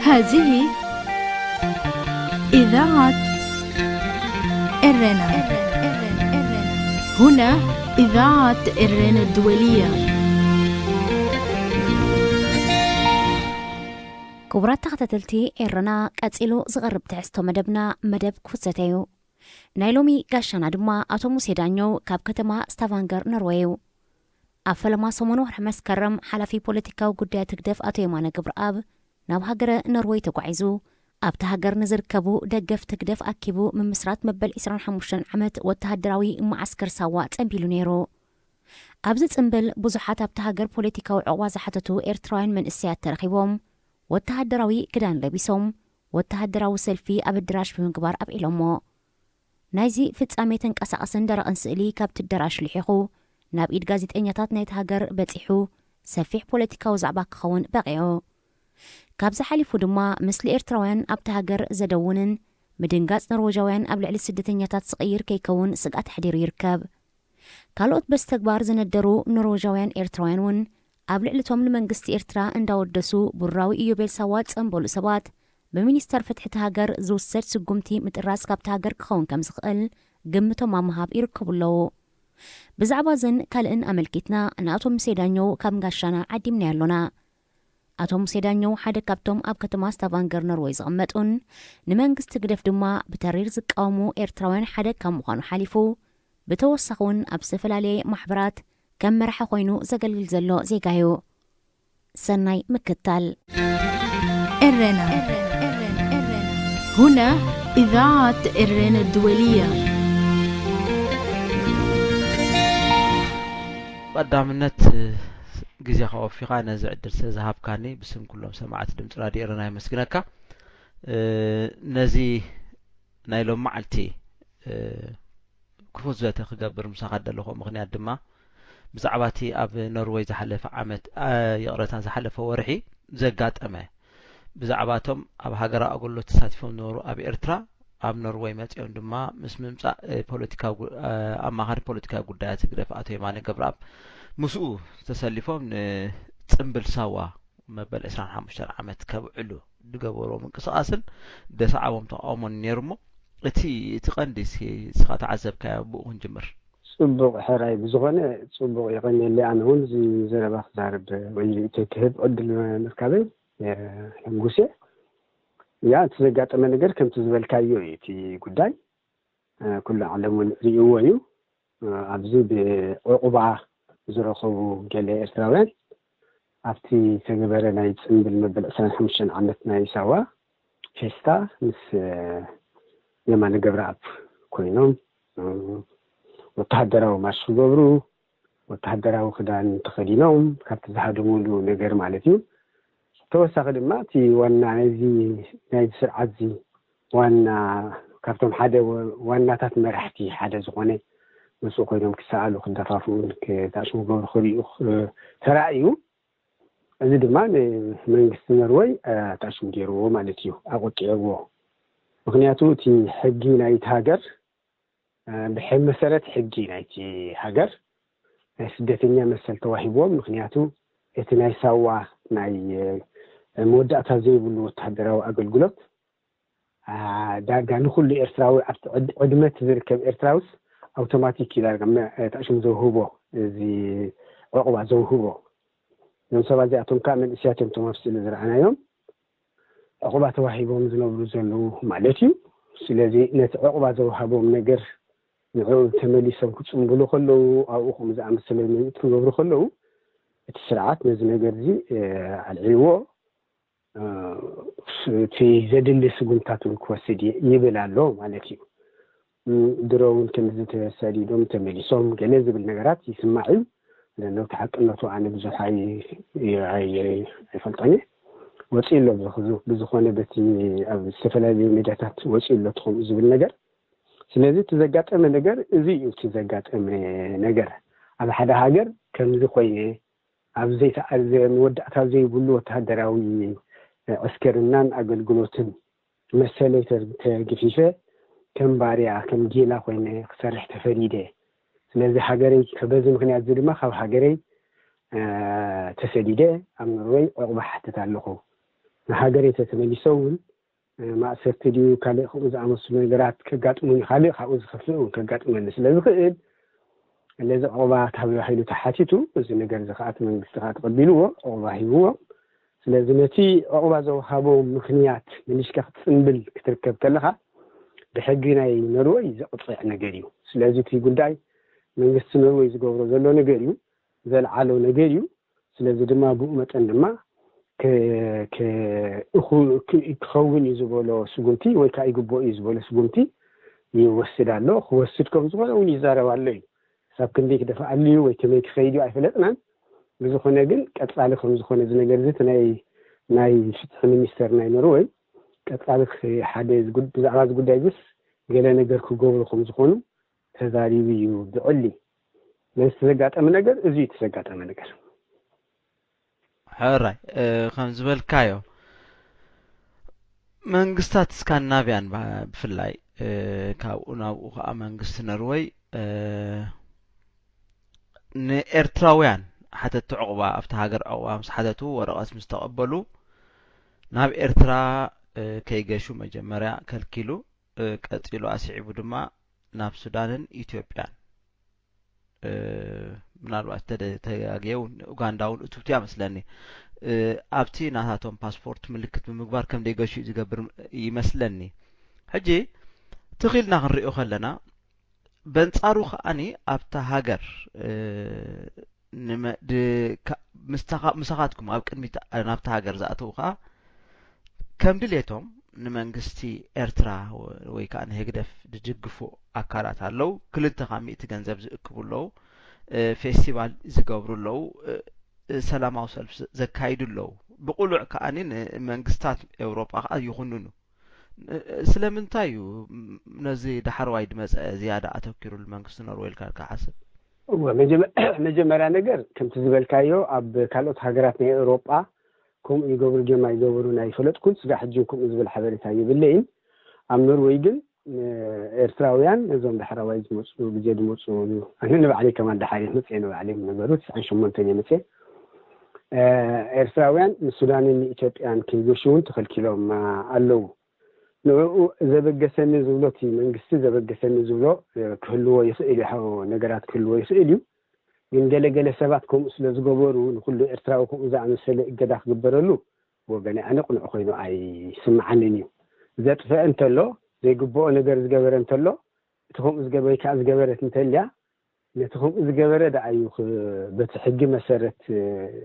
هذه إذاعة إرنا. هنا إذاعة إرنا الدولية. ክቡራት ተኸታተልቲ ኤረና፣ ቀጺሉ ዝቐርብ ትሕዝቶ መደብና መደብ ክፍተት እዩ። ናይ ሎሚ ጋሻና ድማ ኣቶ ሙሴ ዳኘው ካብ ከተማ ስታቫንገር ኖርወይ እዩ። ኣብ ፈለማ ሰሙን ወርሒ መስከረም ሓላፊ ፖለቲካዊ ጉዳያት ህግደፍ ኣቶ የማነ ገብረኣብ ናብ ሃገረ ኖርወይ ተጓዒዙ ኣብቲ ሃገር ንዝርከቡ ደገፍቲ ህግደፍ ኣኪቡ ምምስራት መበል ዕስራን ሓሙሽተን ዓመት ወተሃደራዊ መዓስከር ሳዋ ጸንቢሉ ነይሩ። ኣብዚ ጽንብል ብዙሓት ኣብቲ ሃገር ፖለቲካዊ ዕቑባ ዝሓተቱ ኤርትራውያን መንእሰያት ተረኺቦም ወተሃደራዊ ክዳን ለቢሶም ወተሃደራዊ ሰልፊ ኣብ ኣደራሽ ብምግባር ኣብዒሎሞ። ናይዚ ፍጻሜ ተንቀሳቐስን ደረቕን ስእሊ ካብቲ ኣደራሽ ልሒኹ ናብ ኢድ ጋዜጠኛታት ናይቲ ሃገር በጺሑ ሰፊሕ ፖለቲካዊ ዛዕባ ክኸውን በቒዑ። ካብዚ ሓሊፉ ድማ ምስሊ ኤርትራውያን ኣብቲ ሃገር ዘደውንን ምድንጋጽ ኖርወጃውያን ኣብ ልዕሊ ስደተኛታት ዝቕይር ከይከውን ስግኣት ኣሕዲሩ ይርከብ። ካልኦት በዚ ተግባር ዝነደሩ ኖርወጃውያን ኤርትራውያን እውን ኣብ ልዕሊ እቶም ንመንግስቲ ኤርትራ እንዳወደሱ ቡራዊ ኢዮቤል ሳዋ ዝጸንበሉ ሰባት ብሚኒስተር ፍትሒ እቲ ሃገር ዝውሰድ ስጉምቲ ምጥራዝ ካብቲ ሃገር ክኸውን ከም ዝኽእል ግምቶም ኣብ ምሃብ ይርከቡ ኣለዉ። ብዛዕባ እዝን ካልእን ኣመልኪትና ንኣቶ ሙሴ ዳኘው ካብ ጋሻና ዓዲምናዮ ኣሎና። ኣቶ ሙሴ ዳኘው ሓደ ካብቶም ኣብ ከተማ ስታቫንገር ኖርወይ ዝቕመጡን ንመንግስቲ ህግደፍ ድማ ብተሪር ዝቃወሙ ኤርትራውያን ሓደ ካብ ምዃኑ ሓሊፉ ብተወሳኺ እውን ኣብ ዝተፈላለየ ማሕበራት ከም መራሒ ኮይኑ ዘገልግል ዘሎ ዜጋ እዩ። ሰናይ ምክታል። ኤረና። هنا إذاعة إرنا الدولية. ቀዳምነት ግዜኻ ወፊኻ ነዚ ዕድል ስለ ዝሃብካኒ ብስም ኩሎም ሰማዕቲ ድምፂ ራድዮ ኤረና የመስግነካ። ነዚ ናይ ሎም መዓልቲ ክፉት ዘተ ክገብር ምሳኻ ደለኹ ምኽንያት ድማ ብዛዕባ እቲ ኣብ ኖርወይ ዝሓለፈ ዓመት ይቕረታ ዝሓለፈ ወርሒ ዘጋጠመ ብዛዕባ እቶም ኣብ ሃገራዊ ኣገልግሎት ተሳቲፎም ዝነበሩ ኣብ ኤርትራ ኣብ ኖርወይ መጺኦም ድማ ምስ ምምጻእ ፖለቲካዊ ኣማኻሪ ፖለቲካዊ ጉዳያት ህግደፍ ኣቶ የማነ ገብረኣብ ምስኡ ተሰሊፎም ንጽምብል ሳዋ መበል ዕስራን ሓሙሽተን ዓመት ከብዕሉ ዝገበርዎ ምንቅስቓስን ደሰዓቦም ተቓውሞን ነይሩ እሞ እቲ እቲ ቀንዲ እስኪ ንስኻ ተዓዘብካዮ ብኡ ክንጅምር። ጽቡቕ ሕራይ ብዝኾነ ጽቡቕ የቐንየለይ ኣነ እውን እዚ ዘረባ ክዛረብ ወይ ርእይቶ ክህብ ዕድል ምርካበይ ሕጉስ እየ። ያ እቲ ዘጋጠመ ነገር ከምቲ ዝበልካዮ እዩ እቲ ጉዳይ ኩሉ ዓለም እውን ርእይዎ እዩ። ኣብዚ ብዕቑባ ዝረኸቡ ገለ ኤርትራውያን ኣብቲ ዝተገበረ ናይ ጽምብል መበል ዕስራን ሓሙሽተን ዓመት ናይ ሳዋ ፌስታ ምስ የማነ ገብረኣብ ኮይኖም ወተሃደራዊ ማርሽ ክገብሩ ወተሃደራዊ ክዳን ተኸዲኖም ካብቲ ዝሃደምሉ ነገር ማለት እዩ። ተወሳኺ ድማ እቲ ዋና ናይዚ ናይዚ ስርዓት እዚ ዋና ካብቶም ሓደ ዋናታት መራሕቲ ሓደ ዝኾነ ምስኡ ኮይኖም ክሰኣሉ ክደፋፍኡን ክተዕሽሙ ክገብሩ ክርእዩ ተራእዩ። እዚ ድማ ንመንግስቲ ኖርወይ ተዕሽሙ ገይርዎ ማለት እዩ፣ ኣቆጢዕዎ። ምክንያቱ እቲ ሕጊ ናይቲ ሃገር ብመሰረት ሕጊ ናይቲ ሃገር ናይ ስደተኛ መሰል ተዋሂብዎም። ምክንያቱ እቲ ናይ ሳዋ ናይ መወዳእታ ዘይብሉ ወተሃደራዊ ኣገልግሎት ዳርጋ ንኩሉ ኤርትራዊ ኣብቲ ዕድመ እቲ ዝርከብ ኤርትራውስ ኣውቶማቲክ እዩ ዳርጋ ተዕሽሙ ዘውህቦ እዚ ዕቑባ ዘውህቦ። እዞም ሰባት እዚኣቶም ከዓ መንእስያት እዮም፣ እቶም ኣብ ስእሊ ዝረኣናዮም ዕቑባ ተዋሂቦም ዝነብሩ ዘለዉ ማለት እዩ። ስለዚ ነቲ ዕቑባ ዘውሃቦም ነገር ንዕኡ ተመሊሶም ክጽንብሉ ከለዉ ኣብኡ ከምኡ ዝኣመሰለ ምርኢት ክገብሩ ከለዉ እቲ ስርዓት ነዚ ነገር እዚ ኣልዒልዎ እቲ ዘድሊ ስጉምታት እውን ክወስድ እየ ይብል ኣሎ ማለት እዩ። ድሮ እውን ከምዚ ተሰዲዶም ተመሊሶም ገለ ዝብል ነገራት ይስማዕ እዩ። ለነው ተሓቅነቱ ኣነ ብዙሕ ኣይፈልጦን እየ። ወፂኡ ኣሎ ብዝኾነ በቲ ኣብ ዝተፈላለዩ ሚዲያታት ወፂኡ ኣሎ ከምኡ ዝብል ነገር። ስለዚ እቲ ዘጋጠመ ነገር እዚ እዩ። እቲ ዘጋጠመ ነገር ኣብ ሓደ ሃገር ከምዚ ኮይነ ኣብ ዘይተኣዘ መወዳእታ ዘይብሉ ወተሃደራዊ ዕስክርናን ኣገልግሎትን መሰለይ ተገፊፈ ከም ባርያ ከም ጌላ ኮይነ ክሰርሕ ተፈሪደ። ስለዚ ሃገረይ በዚ ምክንያት እዚ ድማ ካብ ሃገረይ ተሰዲደ ኣብ ኖርወይ ዕቑባ ሓትት ኣለኹ። ንሃገረይ ተተመሊሰ እውን ማእሰርቲ ድዩ ካልእ ከምኡ ዝኣመስሉ ነገራት ከጋጥሙን ካልእ ካብኡ ዝኸፍእ እውን ከጋጥመኒ ስለ ዝኽእል፣ ለዚ ዕቑባ ተባሂሉ ተሓቲቱ፣ እዚ ነገር እዚ ከዓ እቲ መንግስቲ ከዓ ተቐቢልዎ ዕቑባ ሂብዎ። ስለዚ ነቲ ዕቑባ ዘውሃቦ ምኽንያት መሊሽካ ክትፅንብል ክትርከብ ከለኻ ብሕጊ ናይ ኖርወይ ዘቕፅዕ ነገር እዩ። ስለዚ እቲ ጉዳይ መንግስቲ ኖርወይ ዝገብሮ ዘሎ ነገር እዩ፣ ዘልዓሎ ነገር እዩ። ስለዚ ድማ ብኡ መጠን ድማ ክኸውን እዩ ዝበሎ ስጉምቲ ወይ ከዓ ይግብኦ እዩ ዝበሎ ስጉምቲ ይወስድ ኣሎ። ክወስድ ከም ዝኾነ እውን ይዛረብ ኣሎ እዩ። ክሳብ ክንደይ ክደፍኣሉ እዩ ወይ ከመይ ክኸይድ እዩ ኣይፈለጥናን። ብዝኾነ ግን ቀፃሊ ከም ዝኾነ እዚ ነገር እዚ እቲ ናይ ናይ ፍትሒ ሚኒስተር ናይ ኖርወይ ቀፃሊ ሓደ ብዛዕባ እዚ ጉዳይ ዝስ ገለ ነገር ክገብሩ ከም ዝኾኑ ተዛሪቡ እዩ። ብዕሊ ነዚ ተዘጋጠመ ነገር እዚ እዩ ተዘጋጠመ ነገር። ሕራይ ከም ዝበልካዮ መንግስታት ስካንዲናቪያን ብፍላይ ካብኡ ናብኡ ከዓ መንግስቲ ኖርወይ ንኤርትራውያን ሓተቲ ዕቑባ ኣብቲ ሃገር ዕቑባ ምስ ሓተቱ ወረቐት ምስ ተቐበሉ ናብ ኤርትራ ከይገሹ መጀመርያ ከልኪሉ፣ ቀጺሉ ኣስዒቡ ድማ ናብ ሱዳንን ኢትዮጵያን ምናልባት ተጋግየ እውን ኡጋንዳ እውን እትብትያ መስለኒ ኣብቲ ናታቶም ፓስፖርት ምልክት ብምግባር ከም ደይገሹ ዝገብር ይመስለኒ። ሕጂ ትኺልና ክንሪኦ ከለና በንጻሩ ከዓኒ ኣብታ ሃገር ምሳኻትኩም ኣብ ቅድሚት ናብታ ሃገር ዝኣተው ከዓ ከም ድሌቶም ንመንግስቲ ኤርትራ ወይ ከዓ ንህግደፍ ዝድግፉ ኣካላት ኣለዉ። ክልተ ካብ ሚእቲ ገንዘብ ዝእክቡ ኣለዉ። ፌስቲቫል ዝገብሩ ኣለዉ። ሰላማዊ ሰልፍ ዘካይዱ ኣለዉ። ብቁሉዕ ከዓኒ ንመንግስታት ኤውሮጳ ከዓ ይኹንኑ። ስለምንታይ እዩ ነዚ ዳሕረዋይ ድመፀ ዝያዳ ኣተኪሩሉ መንግስቲ ኖርወይ ኢልካ ትሓስብ? እወ፣ መጀመርያ ነገር ከምቲ ዝበልካዮ ኣብ ካልኦት ሃገራት ናይ ኤውሮጳ ከምኡ ይገብሩ ድዮም ኣይገብሩን ኣይፈለጥኩን። ስጋዕ ሕጂ እውን ከምኡ ዝብል ሓበሬታ የብለይን። ኣብ ኖርወይ ግን ኤርትራውያን ነዞም ዳሕረዋይ ዝመፁ ግዜ ዝመፁ ኣነ ንባዕለይ ከማን ዳሓር እየ መፅየ ንባዕለይ ነገሩ ትስዓን ሸሞንተን እየ መፅየ። ኤርትራውያን ንሱዳንን ንኢትዮጵያን ከይገሹ እውን ተኸልኪሎም ኣለዉ። ንዕኡ ዘበገሰኒ ዝብሎ እቲ መንግስቲ ዘበገሰኒ ዝብሎ ክህልዎ ይኽእል እዩ፣ ነገራት ክህልዎ ይኽእል እዩ። ግን ገለገለ ሰባት ከምኡ ስለ ዝገበሩ ንኩሉ ኤርትራዊ ከምኡ ዝኣመሰለ እገዳ ክግበረሉ ብወገነይ ኣነ ቅኑዕ ኮይኑ ኣይስምዓንን እዩ። ዘጥፍአ እንተሎ ዘይግብኦ ነገር ዝገበረ እንተሎ እቲ ከምኡ ዝገበረ ወይ ከዓ ዝገበረት እንተልያ ነቲ ከምኡ ዝገበረ ደኣ እዩ በቲ ሕጊ መሰረት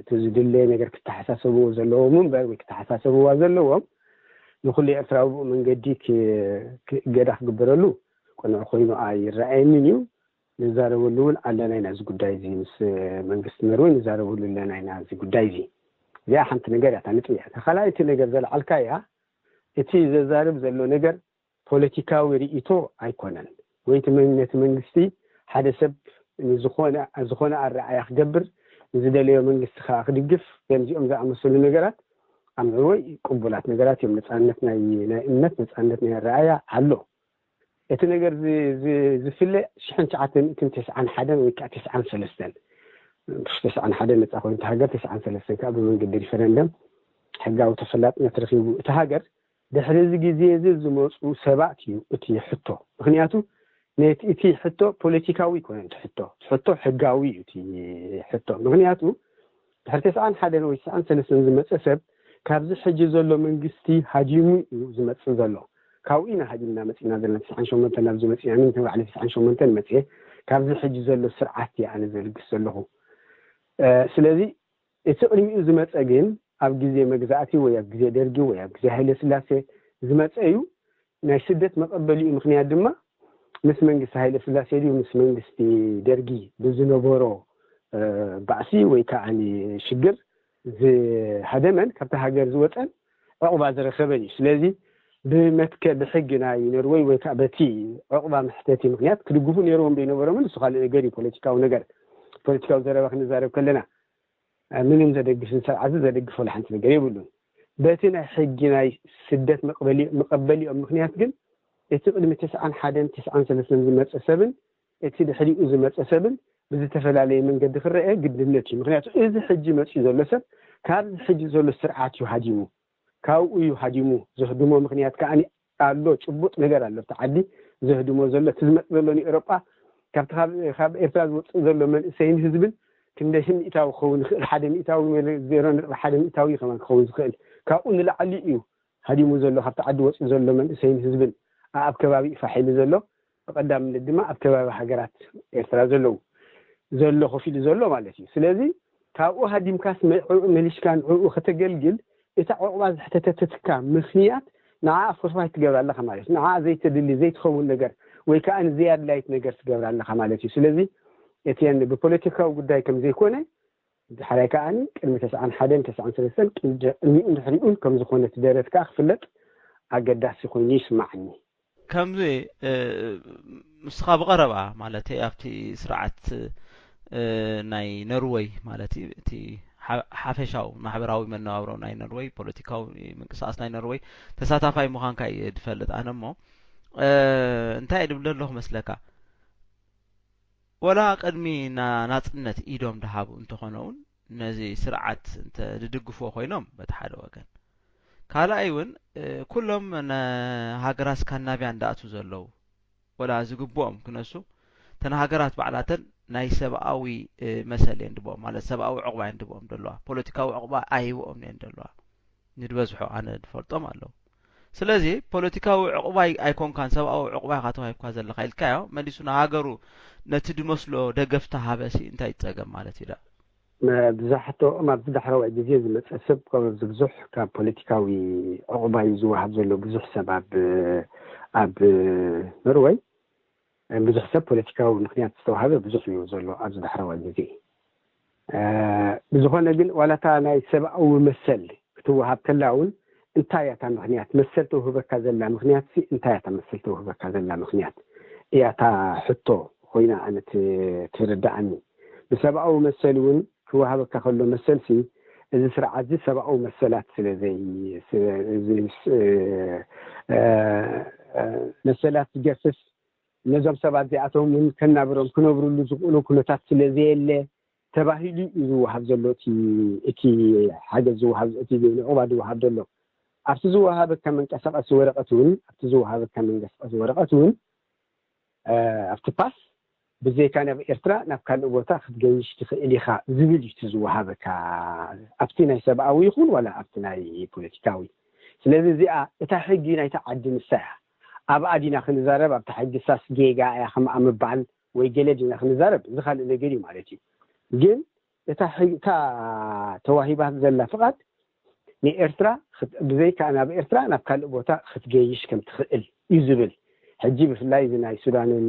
እቲ ዝድለየ ነገር ክተሓሳሰብዎ ዘለዎም እምበር ወይ ክተሓሳሰብዋ ዘለዎም ንኩሉ ኤርትራዊ ብኡ መንገዲ እገዳ ክግበረሉ ቅኑዕ ኮይኑ ኣይረኣየንን እዩ። ንዛረበሉ እውን ኣለና ኢና እዚ ጉዳይ እዚ ምስ መንግስቲ ኖርወይ ንዛረበሉ ኣለና ኢና እዚ ጉዳይ እዚ። እዚኣ ሓንቲ ነገር እያ እታ ንጥያ። እታ ካልኣይቲ ነገር ዘልዓልካ እያ እቲ ዘዛርብ ዘሎ ነገር ፖለቲካዊ ርእይቶ ኣይኮነን ወይ እቲ ነቲ መንግስቲ ሓደ ሰብ ዝኾነ ኣረኣያ ክገብር ንዝደለዮ መንግስቲ ከዓ ክድግፍ ከምዚኦም ዝኣመሰሉ ነገራት ኣብ ኖርወይ ቅቡላት ነገራት እዮም። ነፃነት ናይ እምነት ነፃነት ናይ ኣረኣያ ኣሎ። እቲ ነገር ዝፍለ ሽሕን ትሽዓተ ሚእትን ተስዓን ሓደን ወይ ከዓ ተስዓን ሰለስተን ተስዓን ሓደን ነፃ ኮይንታ ሃገር ተስዓን ሰለስተን ከዓ ብመንገዲ ሪፈረንደም ሕጋዊ ተፈላጥነት ረኪቡ እቲ ሃገር ድሕሪ እዚ ግዜ እዚ ዝመፁ ሰባት እዩ እቲ ሕቶ። ምክንያቱ ነቲ እቲ ሕቶ ፖለቲካዊ ይኮነ እቲ ሕቶ ሕቶ ሕጋዊ እዩ እቲ ሕቶ። ምክንያቱ ድሕሪ ተስዓን ሓደን ወይ ተስዓን ሰለስተን ዝመፀ ሰብ ካብዚ ሕጂ ዘሎ መንግስቲ ሃዲሙ እዩ ዝመፅእ ዘሎ። ካብኡ ኢና ሃዲምና መፂና ዘለና። ተስዓን ሸሞንተን ናብዚ መፂና ምን ተባዕለ ተስዓን ሸሞንተን መፅኤ ካብዚ ሕጂ ዘሎ ስርዓት እየ ኣነ ዘልግስ ዘለኹ። ስለዚ እቲ ቅድሚኡ ዝመፀ ግን ኣብ ግዜ መግዛእቲ ወይ ኣብ ግዜ ደርጊ ወይ ኣብ ግዜ ሃይለ ስላሴ ዝመፀ እዩ። ናይ ስደት መቐበሊኡ ምክንያት ድማ ምስ መንግስቲ ሃይለ ስላሴ ድዩ ምስ መንግስቲ ደርጊ ብዝነበሮ ባእሲ ወይ ከዓ ሽግር ዝሃደመን ካብቲ ሃገር ዝወፀን ዕቑባ ዝረከበን እዩ። ስለዚ ብመትከ ብሕጊ ናይ ኖርወይ ወይ ከዓ በቲ ዕቑባ መሕተቲ ምክንያት ክድግፉ ነይርዎም ዘይነበሮምን እሱ ካልእ ነገር እዩ። ፖለቲካዊ ነገር ፖለቲካዊ ዘረባ ክንዛረብ ከለና ምንም ዘደግፍን ስርዓት ዘደግፈሉ ሓንቲ ነገር የብሉን። በቲ ናይ ሕጊ ናይ ስደት መቐበሊኦም ምክንያት ግን እቲ ቅድሚ ተስዓን ሓደን ተስዓን ሰለስተን ዝመፀ ሰብን እቲ ድሕሪኡ ዝመፀ ሰብን ብዝተፈላለየ መንገዲ ክረአ ግድነት እዩ። ምክንያቱ እዚ ሕጂ መፅኡ ዘሎ ሰብ ካብዚ ሕጂ ዘሎ ስርዓት እዩ ሃዲሙ። ካብኡ እዩ ሃዲሙ። ዘህድሞ ምኽንያት ከኣ ኣሎ፣ ጭቡጥ ነገር ኣሎ። ኣብቲ ዓዲ ዘህድሞ ዘሎ፣ እቲ ዝመጽእ ዘሎ ንኤውሮጳ፣ ካብቲ ካብ ኤርትራ ዝወጽእ ዘሎ መንእሰይን ህዝብን ክንደይ ሚእታዊ ክኸውን ይኽእል? ሓደ ሚእታዊ፣ ዜሮ ነጥቢ ሓደ ሚእታዊ ከማን ክኸውን ዝኽእል። ካብኡ ንላዕሊ እዩ ሃዲሙ ዘሎ፣ ካብቲ ዓዲ ወፂኡ ዘሎ መንእሰይን ህዝብን። ኣብ ከባቢ ፋሕ ኢሉ ዘሎ፣ ብቐዳምነት ድማ ኣብ ከባቢ ሃገራት ኤርትራ ዘለዉ ዘሎ ኮፍ ኢሉ ዘሎ ማለት እዩ። ስለዚ ካብኡ ሃዲምካስ ንዕኡ መሊሽካ ንዕኡ ከተገልግል፣ እታ ዕቑባ ዘሕተተትካ ምኽንያት ንዓ ፎርፋይት ትገብራ ኣለኻ ማለት እዩ። ንዓ ዘይተድሊ ዘይትኸውን ነገር ወይ ከዓ ንዘይኣድላይት ነገር ትገብራ ኣለኻ ማለት እዩ። ስለዚ እቲን ብፖለቲካዊ ጉዳይ ከም ዘይኮነ፣ ድሕራይ ከዓኒ ቅድሚ ተስዓን ሓደን ተስዓን ሰለስተን ቅድሚኡን ድሕሪኡን ከም ዝኾነ እቲ ደረት ከኣ ክፍለጥ ኣገዳሲ ኮይኑ ይስማዓኒ። ከምዚ ንስኻ ብቐረባ ማለት ኣብቲ ስርዓት ናይ ነርወይ ማለት እቲ ሓፈሻዊ ማሕበራዊ መነባብሮ ናይ ነርወይ ፖለቲካዊ ምንቅስቃስ ናይ ነርወይ ተሳታፋይ ምዃንካ እየ ዝፈልጥ ኣነ እሞ እንታይ እየ ድብል ዘለኹ መስለካ ወላ ቅድሚ ናጽነት ኢዶም ድሃቡ እንተኾነ እውን ነዚ ስርዓት እንተ ድድግፎ ኮይኖም በቲ ሓደ ወገን ካልኣይ እውን ኩሎም ንሃገራት ስካንዲናቪያ እንዳኣቱ ዘለዉ ወላ ዝግብኦም ክነሱ እተን ሃገራት ባዕላተን ናይ ሰብኣዊ መሰል እየን ድብኦም ማለት ሰብኣዊ ዕቑባ እየን ድብኦም ደለዋ ፖለቲካዊ ዕቑባ ኣይህብኦም እየን ደለዋ ንድበዝሖ ኣነ ድፈልጦም ኣለዉ ስለዚ ፖለቲካዊ ዕቑባ ኣይኮንካን ሰብኣዊ ዕቑባ ኢኻ ተዋሂብካ ዘለኻ ኢልካዮ መሊሱ ንሃገሩ ነቲ ድመስሎ ደገፍታ ሃበሲ እንታይ ይፀገም ማለት እዩ ብዛሕትኦም ኣብዚ ዳሕረዋይ ግዜ ዝመፀ ሰብ ኣብዚ ብዙሕ ካብ ፖለቲካዊ ዕቑባ እዩ ዝወሃብ ዘሎ ብዙሕ ሰብ ኣብ ኣብ ኖርወይ ብዙሕ ሰብ ፖለቲካዊ ምክንያት ዝተዋሃበ ብዙሕ እዩ ዘሎ ኣብዚ ዳሕረዋይ ግዜ ብዝኾነ ግን ዋላታ ናይ ሰብኣዊ መሰል ክትወሃብ ከላ እውን እንታይ እያ እታ ምክንያት መሰል ተውህበካ ዘላ ምክንያት ሲ እንታይ እያ እታ መሰል ተውህበካ ዘላ ምክንያት እያ እታ ሕቶ ኮይና ኣነ ትርዳኣኒ ብሰብኣዊ መሰል እውን ክወሃበካ ከሎ መሰል ሲ እዚ ስርዓት እዚ ሰብኣዊ መሰላት ስለ ዘይ መሰላት ዝገፍፍ ነዞም ሰባት እዚኣቶም እውን ከናብሮም ክነብርሉ ዝኽእሉ ኩነታት ስለ ዘየለ ተባሂሉ እዩ ዝወሃብ ዘሎ እቲ እቲ ሓገዝ ዝወሃብ እቲ ንዕቑባ ዝወሃብ ዘሎ ኣብቲ ዝወሃበካ መንቀሳቐሲ ወረቐት እውን ኣብቲ ዝወሃበካ መንቀሳቐሲ ወረቐት እውን ኣብቲ ፓስ ብዘይካ ናብ ኤርትራ ናብ ካልእ ቦታ ክትገይሽ ትኽእል ኢኻ ዝብል እዩ ዝወሃበካ ኣብቲ ናይ ሰብኣዊ ይኹን ዋላ ኣብቲ ናይ ፖለቲካዊ ስለዚ እዚኣ እታ ሕጊ ናይታ ዓዲ ንሳ እያ ኣብኣ ዲና ክንዛረብ ኣብታ ሕጊ ሳስ ጌጋ እያ ከምኣ ምባል ወይ ገለ ዲና ክንዛረብ እዚ ካልእ ነገር እዩ ማለት እዩ ግን እታ እታ ተዋሂባት ዘላ ፍቓድ ንኤርትራ ብዘይካ ናብ ኤርትራ ናብ ካልእ ቦታ ክትገይሽ ከም ትኽእል እዩ ዝብል ሕጂ ብፍላይ እዚ ናይ ሱዳንን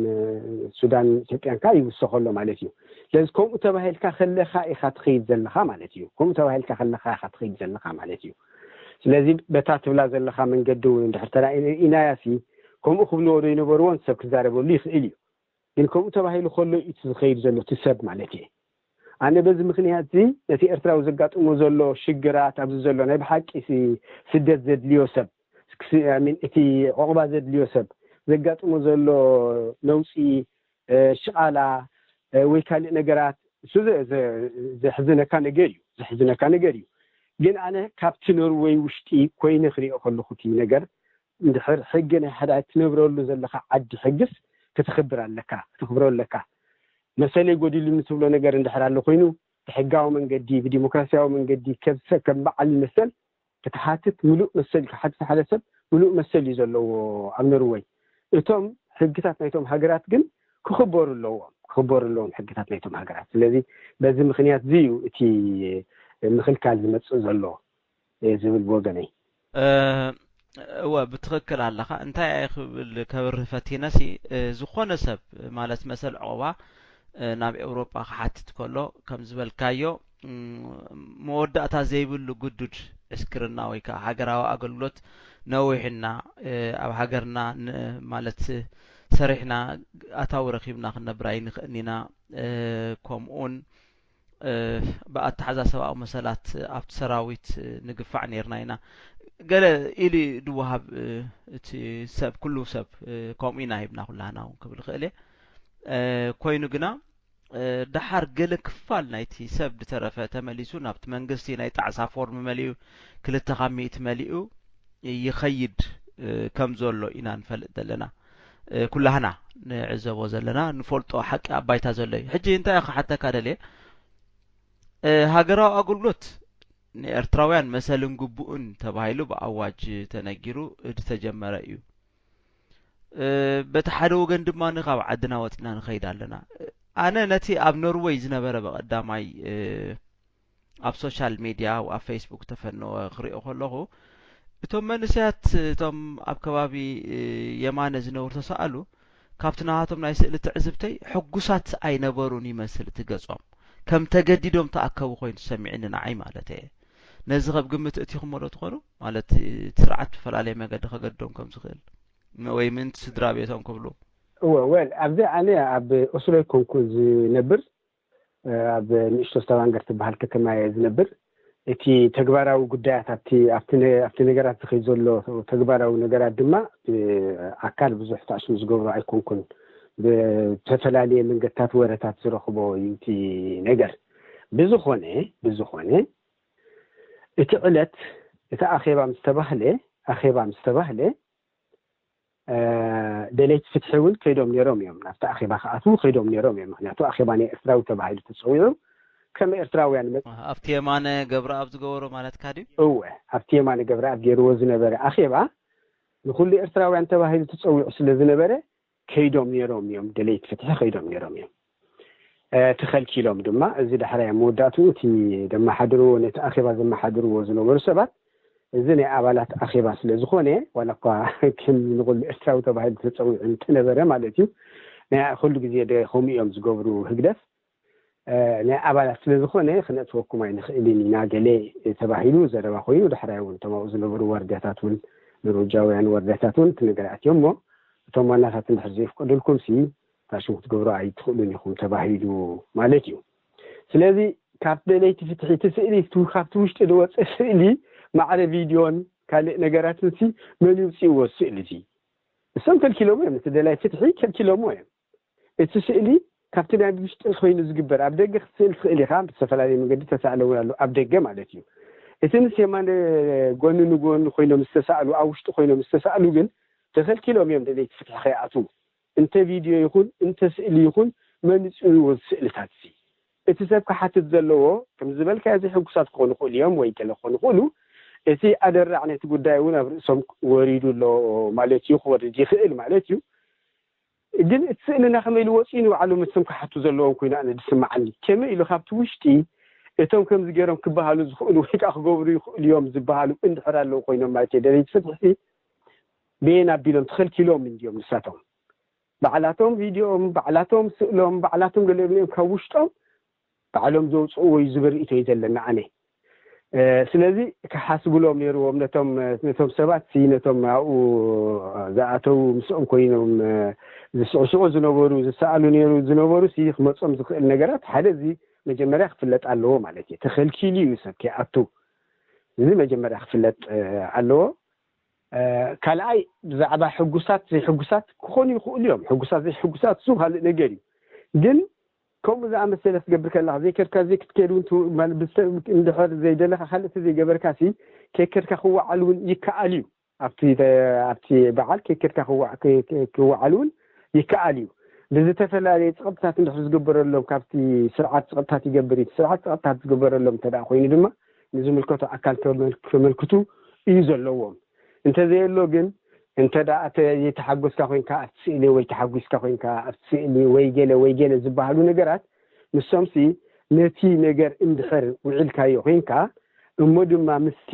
ሱዳን ኢትዮጵያን ከ ይውሰኸሎ ማለት እዩ ስለዚ ከምኡ ተባሂልካ ከለካ ኢካ ትኸይድ ዘለካ ማለት እዩ ከምኡ ተባሂልካ ከለካ ኢካ ትኸይድ ዘለካ ማለት እዩ ስለዚ በታ ትብላ ዘለካ መንገዲ እውን እንድሕር ተራኢናያ ሲ ከምኡ ክብልዎ ዶ ይነበርዎን ሰብ ክዛረበሉ ይኽእል እዩ ግን ከምኡ ተባሂሉ ከሎ እዩ ዝኸይድ ዘሎ እቲ ሰብ ማለት እየ ኣነ በዚ ምክንያት እዚ ነቲ ኤርትራዊ ዘጋጥሞ ዘሎ ሽግራት ኣብዚ ዘሎ ናይ ብሓቂ ስደት ዘድልዮ ሰብ እቲ ዕቑባ ዘድልዮ ሰብ ዘጋጥሞ ዘሎ ነውፂ ሽቓላ ወይ ካልእ ነገራት እሱ ዘሕዝነካ ነገር እዩ ዘሕዝነካ ነገር እዩ ግን ኣነ ካብቲ ኖርወይ ውሽጢ ኮይነ ክሪኦ ከለኹ እቲ ነገር እንድሕር ሕጊ ናይ ሓደ ትነብረሉ ዘለኻ ዓዲ ሕግስ ክትኽብር ኣለካ ክትኽብሮ ኣለካ መሰለይ ጎዲሉኒ ትብሎ ነገር እንድሕር ኣሎ ኮይኑ ብሕጋዊ መንገዲ ብዲሞክራሲያዊ መንገዲ ከብሰ ከም በዓል መሰል ክትሓትት ምሉእ መሰል እዩ ክሓትት ሓደ ሰብ ምሉእ መሰል እዩ ዘለዎ ኣብ ኖርወይ እቶም ሕግታት ናይቶም ሃገራት ግን ክኽበሩ ኣለዎም ክኽበሩ ኣለዎም ሕግታት ናይቶም ሃገራት ስለዚ በዚ ምክንያት እዚ እዩ እቲ ምክልካል ዝመፅእ ዘሎ ዝብል ብወገነይ እወ ብትኽክል ኣለኻ እንታይ ኣየ ክብል ከብርህ ፈቲነሲ ዝኾነ ሰብ ማለት መሰል ዕቑባ ናብ ኤውሮጳ ክሓትት ከሎ ከም ዝበልካዮ መወዳእታ ዘይብሉ ግዱድ ዕስክርና ወይ ከዓ ሃገራዊ ኣገልግሎት ነዊሕና ኣብ ሃገርና ማለት ሰሪሕና ኣታዊ ረኺብና ክንነብር ኣይንኽእልን ኢና ከምኡውን ብኣተሓዛ ሰብኣዊ መሰላት ኣብቲ ሰራዊት ንግፋዕ ነርና ኢና ገለ ኢሊ ድወሃብ እቲ ሰብ ኩሉ ሰብ ከምኡ ኢና ሂብና ኩላህና እውን ክብል ክእል እየ ኮይኑ ግና ደሓር ገለ ክፋል ናይቲ ሰብ ዝተረፈ ተመሊሱ ናብቲ መንግስቲ ናይ ጣዕሳ ፎርም መሊኡ ክልተ ካብ ሚእቲ መሊኡ ይኸይድ ከም ዘሎ ኢና ንፈልጥ ዘለና። ኩላህና ንዕዘቦ ዘለና፣ ንፈልጦ ሓቂ ኣብ ባይታ ዘሎ እዩ። ሕጂ እንታይ ክሓተካ ደልየ፣ ሃገራዊ ኣገልግሎት ንኤርትራውያን መሰልን ግቡእን ተባሂሉ ብኣዋጅ ተነጊሩ ዝተጀመረ እዩ። በቲ ሓደ ወገን ድማ ካብ ዓድና ወፂና ንኸይድ ኣለና። ኣነ ነቲ ኣብ ኖርወይ ዝነበረ ብቐዳማይ ኣብ ሶሻል ሜድያ ኣብ ፌስቡክ ተፈነወ ክሪኦ ከለኹ፣ እቶም መንእሰያት እቶም ኣብ ከባቢ የማነ ዝነብሩ ተሰኣሉ ካብቲ ናሃቶም ናይ ስእሊ ትዕዝብተይ ሕጉሳት ኣይነበሩን ይመስል እቲ ገጾም። ከም ተገዲዶም ተኣከቡ ኮይኑ ተሰሚዕኒ ንዓይ ማለት እየ። ነዚ ከብ ግምት እቲኹሞ ዶ ትኾኑ? ማለት እቲ ስርዓት ብፈላለየ መገዲ ከገድዶም ከም ዝኽእል ወይ ምእንቲ ስድራ ቤቶም ክብሉ። እወ፣ ወል፣ ኣብዚ ኣነ ኣብ ኦስሎ ኣይኮንኩ ዝነብር፣ ኣብ ንእሽቶ ስታቫንገር ትበሃል ከተማ እየ ዝነብር። እቲ ተግባራዊ ጉዳያት ኣብቲ ኣብቲ ነ- ኣብቲ ነገራት ዝኸይ ዘሎ ተግባራዊ ነገራት ድማ ኣካል ብዙሕ ታሽሙ ዝገብሮ ኣይኮንኩን። ብተፈላለየ መንገድታት ወረታት ዝረኽቦ እዩ እቲ ነገር። ብዝኾነ ብዝኾነ እቲ ዕለት እቲ ኣኼባ ምስ ተባህለ ኣኼባ ምስ ተባህለ ደለይቲ ፍትሒ እውን ከይዶም ነይሮም እዮም። ናብቲ ኣኼባ ክኣትዉ ከይዶም ነይሮም እዮም። ምክንያቱ ኣኼባ ናይ ኤርትራዊ ተባሂሉ ተፀዊዑ ከም ኤርትራውያን መ ኣብቲ የማነ ገብረኣብ ዝገበሮ ማለትካ ድዩ? እወ፣ ኣብቲ የማነ ገብረኣብ ገይርዎ ዝነበረ ኣኼባ ንኩሉ ኤርትራውያን ተባሂሉ ተፀዊዑ ስለ ዝነበረ ከይዶም ነይሮም እዮም። ደለይቲ ፍትሒ ከይዶም ነይሮም እዮም። ተኸልኪሎም ድማ እዚ ዳሕራይ ኣብ መወዳእትኡ እቲ ዘመሓድርዎ ነቲ ኣኼባ ዘመሓድርዎ ዝነበሩ ሰባት እዚ ናይ ኣባላት ኣኼባ ስለ ዝኾነ ዋላ እኳ ከም ንኹሉ ኤርትራዊ ተባሂሉ ተፀዊዑ እንተነበረ ማለት እዩ ናይ ኩሉ ግዜ ደ ከምኡ እዮም ዝገብሩ ህግደፍ ናይ ኣባላት ስለ ዝኾነ ክነእትወኩም ኣይንኽእልን ኢና ገለ ተባሂሉ ዘረባ ኮይኑ ዳሕራይ እውን እቶም ኣብኡ ዝነበሩ ዋርድያታት እውን ኖርወጃውያን ዋርድያታት እውን እቲ ነገር ኣትዮም እሞ እቶም ዋናታት እንድሕር ዘይፍቀደልኩም ሲ ታሽሙ ክትገብሩ ኣይትኽእሉን ኢኹም ተባሂሉ ማለት እዩ። ስለዚ ካብ ደለይቲ ፍትሒ እቲ ስእሊ ካብቲ ውሽጢ ዝወፀ ስእሊ ማዕረ ቪድዮን ካልእ ነገራትን ሲ መን ይውፅእዎ ስእሊ እዚ እሶም ከልኪሎሞ እዮም። እቲ ደላይ ፍትሒ ከልኪሎሞ እዮም። እቲ ስእሊ ካብቲ ናይ ውሽጢ ኮይኑ ዝግበር ኣብ ደገ ክትስእል ትኽእል ኢኻ። ብዝተፈላለየ መንገዲ ተሳእለ እውን ኣሎ ኣብ ደገ ማለት እዩ። እቲ ምስ የማነ ጎኒ ንጎኒ ኮይኖም ዝተሳእሉ ኣብ ውሽጢ ኮይኖም ዝተሳእሉ ግን ተኸልኪሎም እዮም ደለይቲ ፍትሒ ከይኣትዉ። እንተ ቪድዮ ይኹን እንተ ስእሊ ይኹን መን ይፅእዎ ስእልታት እዚ እቲ ሰብ ክሓትት ዘለዎ ከም ዝበልካዮ ዘይሕጉሳት ክኾኑ ይኽእሉ እዮም ወይ ገለ ክኾኑ ይኽእሉ። እቲ ኣደራዕ ነቲ ጉዳይ እውን ኣብ ርእሶም ወሪዱ ኣሎ ማለት እዩ፣ ክወርድ ይኽእል ማለት እዩ። ግን እቲ ስእልና ከመይ ኢሉ ወፂኡ ንባዕሎም እቶም ክሓቱ ዘለዎም ኮይኑ ኣነ ዝስማዓኒ ከመይ ኢሉ ካብቲ ውሽጢ እቶም ከምዚ ገይሮም ክበሃሉ ዝኽእሉ ወይ ከዓ ክገብሩ ይኽእሉ እዮም ዝበሃሉ እንድሕር ኣለዉ ኮይኖም ማለት እየ ደለይቲ ፍትሒ በየን ኣቢሎም ተኸልኪሎም እንድዮም ንሳቶም ባዕላቶም ቪድዮም ባዕላቶም ስእሎም ባዕላቶም ገለኦም ካብ ውሽጦም ባዕሎም ዘውፅእዎ እዩ ዝብል ርእይቶ እዩ ዘለና ኣነ። ስለዚ ክሓስብሎም ነይርዎም ነቶም ነቶም ሰባት ሲ ነቶም ኣብኡ ዝኣተው ምስኦም ኮይኖም ዝስዕስዑ ዝነበሩ ዝሰኣሉ ነይሩ ዝነበሩ ሲ ክመፆም ዝኽእል ነገራት ሓደ እዚ መጀመርያ ክፍለጥ ኣለዎ ማለት እዩ። ተኸልኪሉ እዩ ሰብ ከይኣቱ እዚ መጀመርያ ክፍለጥ ኣለዎ። ካልኣይ ብዛዕባ ሕጉሳት ዘይሕጉሳት ክኾኑ ይኽእሉ እዮም። ሕጉሳት ዘይሕጉሳት እሱ ካልእ ነገር እዩ። ግን ከምኡ ዝኣመሰለ ክትገብር ከለኻ ዘይከድካ ዘይክትከድ እውን እንድሕር ዘይደለኻ ካልእ ዘይገበርካ ሲ ከይከድካ ክወዓል እውን ይከኣል እዩ። ኣብቲ ኣብቲ በዓል ከይከድካ ክወዓል እውን ይከኣል እዩ። ብዝተፈላለየ ፀቕጥታት እንድሕር ዝግበረሎም ካብቲ ስርዓት ፀቕጥታት ይገብር እዩ። ስርዓት ፀቕጥታት ዝግበረሎም እንተ ኮይኑ ድማ ንዝምልከቶ ኣካል ከመልክቱ እዩ ዘለዎም። እንተዘየሎ ግን እንተ ደኣ ዘይተሓጎስካ ኮይንካ ኣብቲ ስእሊ ወይ ተሓጒስካ ኮይንካ ኣብቲ ስእሊ ወይ ገለ ወይ ገለ ዝበሃሉ ነገራት ንሶምሲ ነቲ ነገር እንድሕር ውዒልካዮ ኮይንካ እሞ ድማ ምስቲ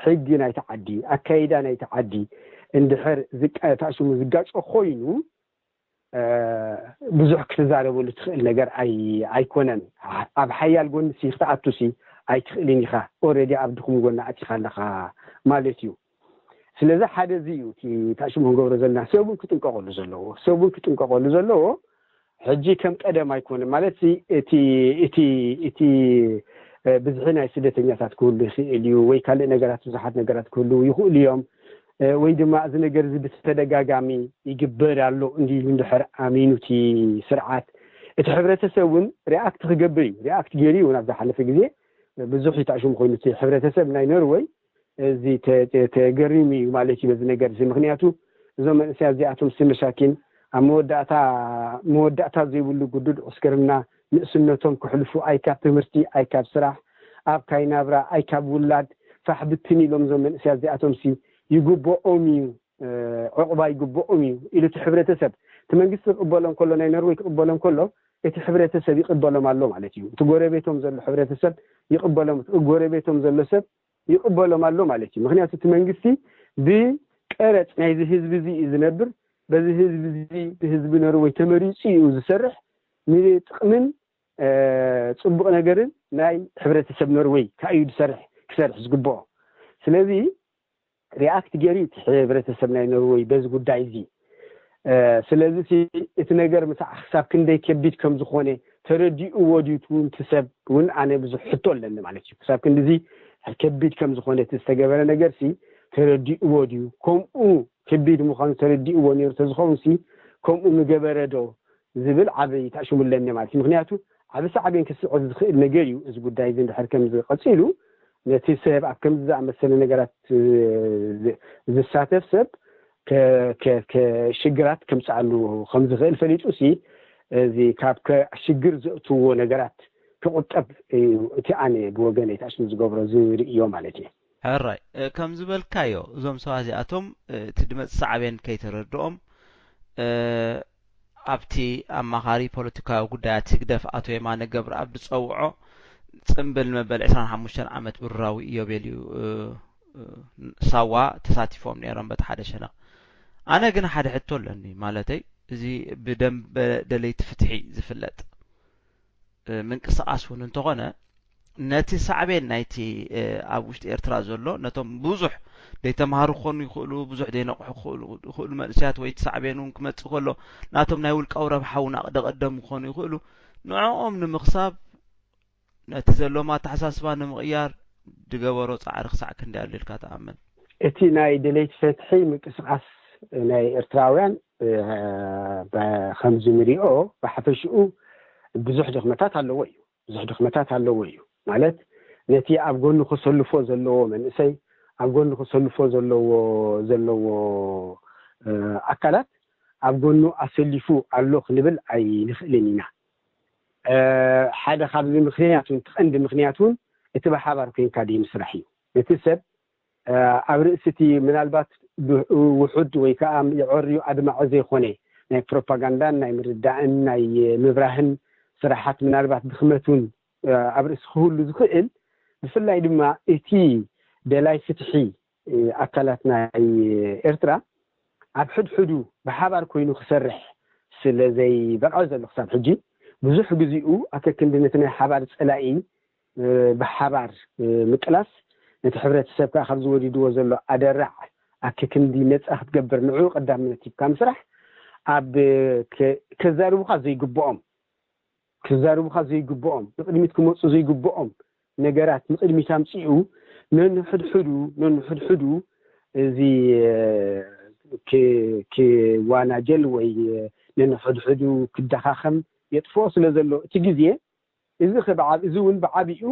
ሕጊ ናይቲ ዓዲ ኣካይዳ ናይቲ ዓዲ እንድሕር ታሽሙ ዝጋጮ ኮይኑ ብዙሕ ክትዛረበሉ ትኽእል ነገር ኣይኮነን። ኣብ ሓያል ጎኒ ሲ ክትኣቱ ሲ ኣይትኽእልን ኢኻ። ኦረዲ ኣብ ድኹም ጎኒ ኣቲኻ ኣለኻ ማለት እዩ። ስለዚ ሓደ እዚ እዩ እቲ ታሽሙ ክንገብሮ ዘለና። ሰብን ክጥንቀቐሉ ዘለዎ ሰብን ክጥንቀቐሉ ዘለዎ ሕጂ ከም ቀደም ኣይኮነ ማለት እቲ እቲ እቲ ብዝሒ ናይ ስደተኛታት ክህሉ ይኽእል እዩ ወይ ካልእ ነገራት ብዙሓት ነገራት ክህልዉ ይኽእሉ እዮም። ወይ ድማ እዚ ነገር እዚ ብተደጋጋሚ ይግበር ኣሎ እንዲሉ እንድሕር ኣሚኑ እቲ ስርዓት እቲ ሕብረተሰብ እውን ሪኣክት ክገብር እዩ። ሪኣክት ገይሩ እውን ኣብ ዝሓለፈ ግዜ ብዙሕ ይታሽሙ ኮይኑ እቲ ሕብረተሰብ ናይ ኖርወይ እዚ ተ- ተ- ተገሪሙ እዩ ማለት እዩ በዚ ነገር እዚ። ምክንያቱ እዞም መንእሰያት እዚኣቶም ሲ መሳኪን ኣብ መወዳእታ መወዳእታ ዘይብሉ ግዱድ ዕስክርና ንእስነቶም ክሕልፉ ኣይ ካብ ትምህርቲ ኣይ ካብ ስራሕ ኣብ ካይ ናብራ ኣይ ካብ ውላድ ፋሕ ብትን ኢሎም እዞም መንእሰያት እዚኣቶም ሲ ይግብኦም እዩ ዕቑባ ይግብኦም እዩ ኢሉ እቲ ሕብረተሰብ እቲ መንግስቲ ክቕበሎም ከሎ ናይ ኖርወይ ክቕበሎም ከሎ እቲ ሕብረተሰብ ይቕበሎም ኣሎ ማለት እዩ። እቲ ጎረቤቶም ዘሎ ሕብረተሰብ ይቕበሎም፣ እቲ ጎረቤቶም ዘሎ ሰብ ይቕበሎም ኣሎ ማለት እዩ። ምክንያቱ እቲ መንግስቲ ብቀረፅ ናይዚ ህዝቢ እዚ እዩ ዝነብር። በዚ ህዝቢ እዚ ብህዝቢ ኖርወይ ተመሪፁ እዩ ዝሰርሕ። ንጥቕምን እ፣ ፅቡቕ ነገርን ናይ ሕብረተሰብ ኖርወይ ካእዩ ዝሰርሕ ክሰርሕ ዝግብኦ። ስለዚ ሪኣክት ገይሩ እቲ ሕብረተሰብ ናይ ኖርወይ በዚ ጉዳይ እዚ እ፣ ስለዚ እቲ ነገር ምሳዕ ክሳብ ክንደይ ከቢድ ከም ዝኾነ ተረዲእዎ ድዩ እቲ ሰብ እውን ኣነ ብዙሕ ሕቶ ኣለኒ ማለት እዩ። ክሳብ ክንድዚ ከቢድ ከም ዝኾነ እቲ ዝተገበረ ነገር ሲ ተረዲእዎ ድዩ? ከምኡ ከቢድ ምዃኑ ተረዲእዎ ነይሩ ተዝኸውን ሲ ከምኡ ምገበረ ዶ ዝብል ዓበይ ታሽሙ ኣለኒ ማለት እዩ። ምክንያቱ ዓቢ ሳዕቤን ክስዕብ ዝኽእል ነገር እዩ። እዚ ጉዳይ እዚ እንድሕር ከም ዝቐፂሉ ነቲ ሰብ ኣብ ከምዚ ዝኣመሰለ ነገራት እ፣ ዝ- ዝሳተፍ ሰብ ከ- ከ- ከ- ሽግራት ከምፅኣሉ ከም ዝኽእል ፈሊጡ ሲ እዚ ካብ ከ- ሽግር ዘእትዎ ነገራት ክቁጠብ እዩ እቲ ኣነ ብወገነይ ታሽሙ ዝገብሮ ዝርእዮ ማለት እዩ። ሕራይ እ፣ ከም ዝበልካዮ እዞም ሰባት እዚኣቶም እ፣ እቲ ድመፅ ሳዕቤን ከይተረድኦም እ፣ ኣብቲ ኣማኻሪ ፖለቲካዊ ጉዳያት ህግደፍ ኣቶ የማነ ገብረኣብ ዝፀውዖ ፅምብል መበል ዕስራን ሓሙሽተን ዓመት ብሩራዊ ኢዮቤልዩ እ፣ እ፣ ሳዋ ተሳቲፎም ነይሮም በቲ ሓደ ሸነኽ። ኣነ ግን ሓደ ሕቶ ኣለኒ ማለተይ እዚ ብደንበ ደለይቲ ፍትሒ ዝፍለጥ እ፣ ምንቅስቃስ እውን እንተኾነ ነቲ ሳዕቤን ናይቲ እ፣ ኣብ ውሽጢ ኤርትራ ዘሎ ነቶም ብዙሕ ዘይተምሃሩ ክኾኑ ይኽእሉ፣ ብዙሕ ዘይነቕሑ ክኽእሉ ይኽእሉ መንእሰያት ወይ እቲ ሳዕቤን እውን ክመጽእ ከሎ ናቶም ናይ ውልቃዊ ረብሓ እውን ኣቕደቐደም ክኾኑ ይኽእሉ። ንዕኦም ንምኽሳብ ነቲ ዘለዎም ኣተሓሳስባ ንምቕያር ድገበሮ ጻዕሪ ክሳዕ ክንደይ ኣሎ ኢልካ ትኣምን? እቲ ናይ ደለይቲ ፍትሒ ምንቅስቃስ ናይ ኤርትራውያን እ፣ በ- ከምዚ ንሪኦ ብሓፈሽኡ ብዙሕ ድኽመታት ኣለዎ እዩ። ብዙሕ ድኽመታት ኣለዎ እዩ ማለት ነቲ ኣብ ጎኑ ክሰልፎ ዘለዎ መንእሰይ ኣብ ጎኑ ክሰልፎ ዘለዎ ዘለዎ እ፣ ኣካላት ኣብ ጎኑ ኣሰሊፉ ኣሎ ክንብል ኣይንኽእልን ኢና። እ፣ ሓደ ካብዚ ምክንያት እውን እቲ ቀንዲ ምክንያት እውን እቲ ብሓባር ኮይንካ ደይ ምስራሕ እዩ። ነቲ ሰብ እ፣ ኣብ ርእሲ እቲ ምናልባት ብ- ውሑድ ወይ ከዓ የዐርዩ ኣድማዒ ዘይኮነ ናይ ፕሮፓጋንዳን ናይ ምርዳእን ናይ ምብራህን ስራሓት ምናልባት ድኽመት እውን እ፣ ኣብ ርእሲ ክህሉ ዝኽእል ብፍላይ ድማ እቲ ደላይ ፍትሒ እ፣ ኣካላት ናይ ኤርትራ ኣብ ሕድሕዱ ብሓባር ኮይኑ ክሰርሕ ስለ ዘይበቕዐ ዘሎ ክሳብ ሕጂ ብዙሕ ግዚኡ ኣከክንዲ ነቲ ናይ ሓባር ፀላኢ እ፣ ብሓባር እ፣ ምቅላስ ነቲ ሕብረተሰብ ከዓ ካብዚ ወሪድዎ ዘሎ ኣደራዕ ኣከክንዲ ነፃ ክትገብር ንዕኡ ቀዳምነት ሂብካ ምስራሕ ኣብ እ፣ ከ- ከዛርቡኻ ዘይግብኦም ክዛርቡኻ ዘይግብኦም ንቅድሚት ክመፁ ዘይግብኦም ነገራት ንቅድሚት ኣምፅኡ ነንሕድሕዱ ነንሕድሕዱ እዚ እ፣ ክ- ክዋናጀል ወይ እ፣ ነንሕድሕዱ ክደኻኸም የጥፍኦ ስለ ዘሎ እቲ ግዜ እዚ ከ ብዓብ- እዚ እውን ብዓቢኡ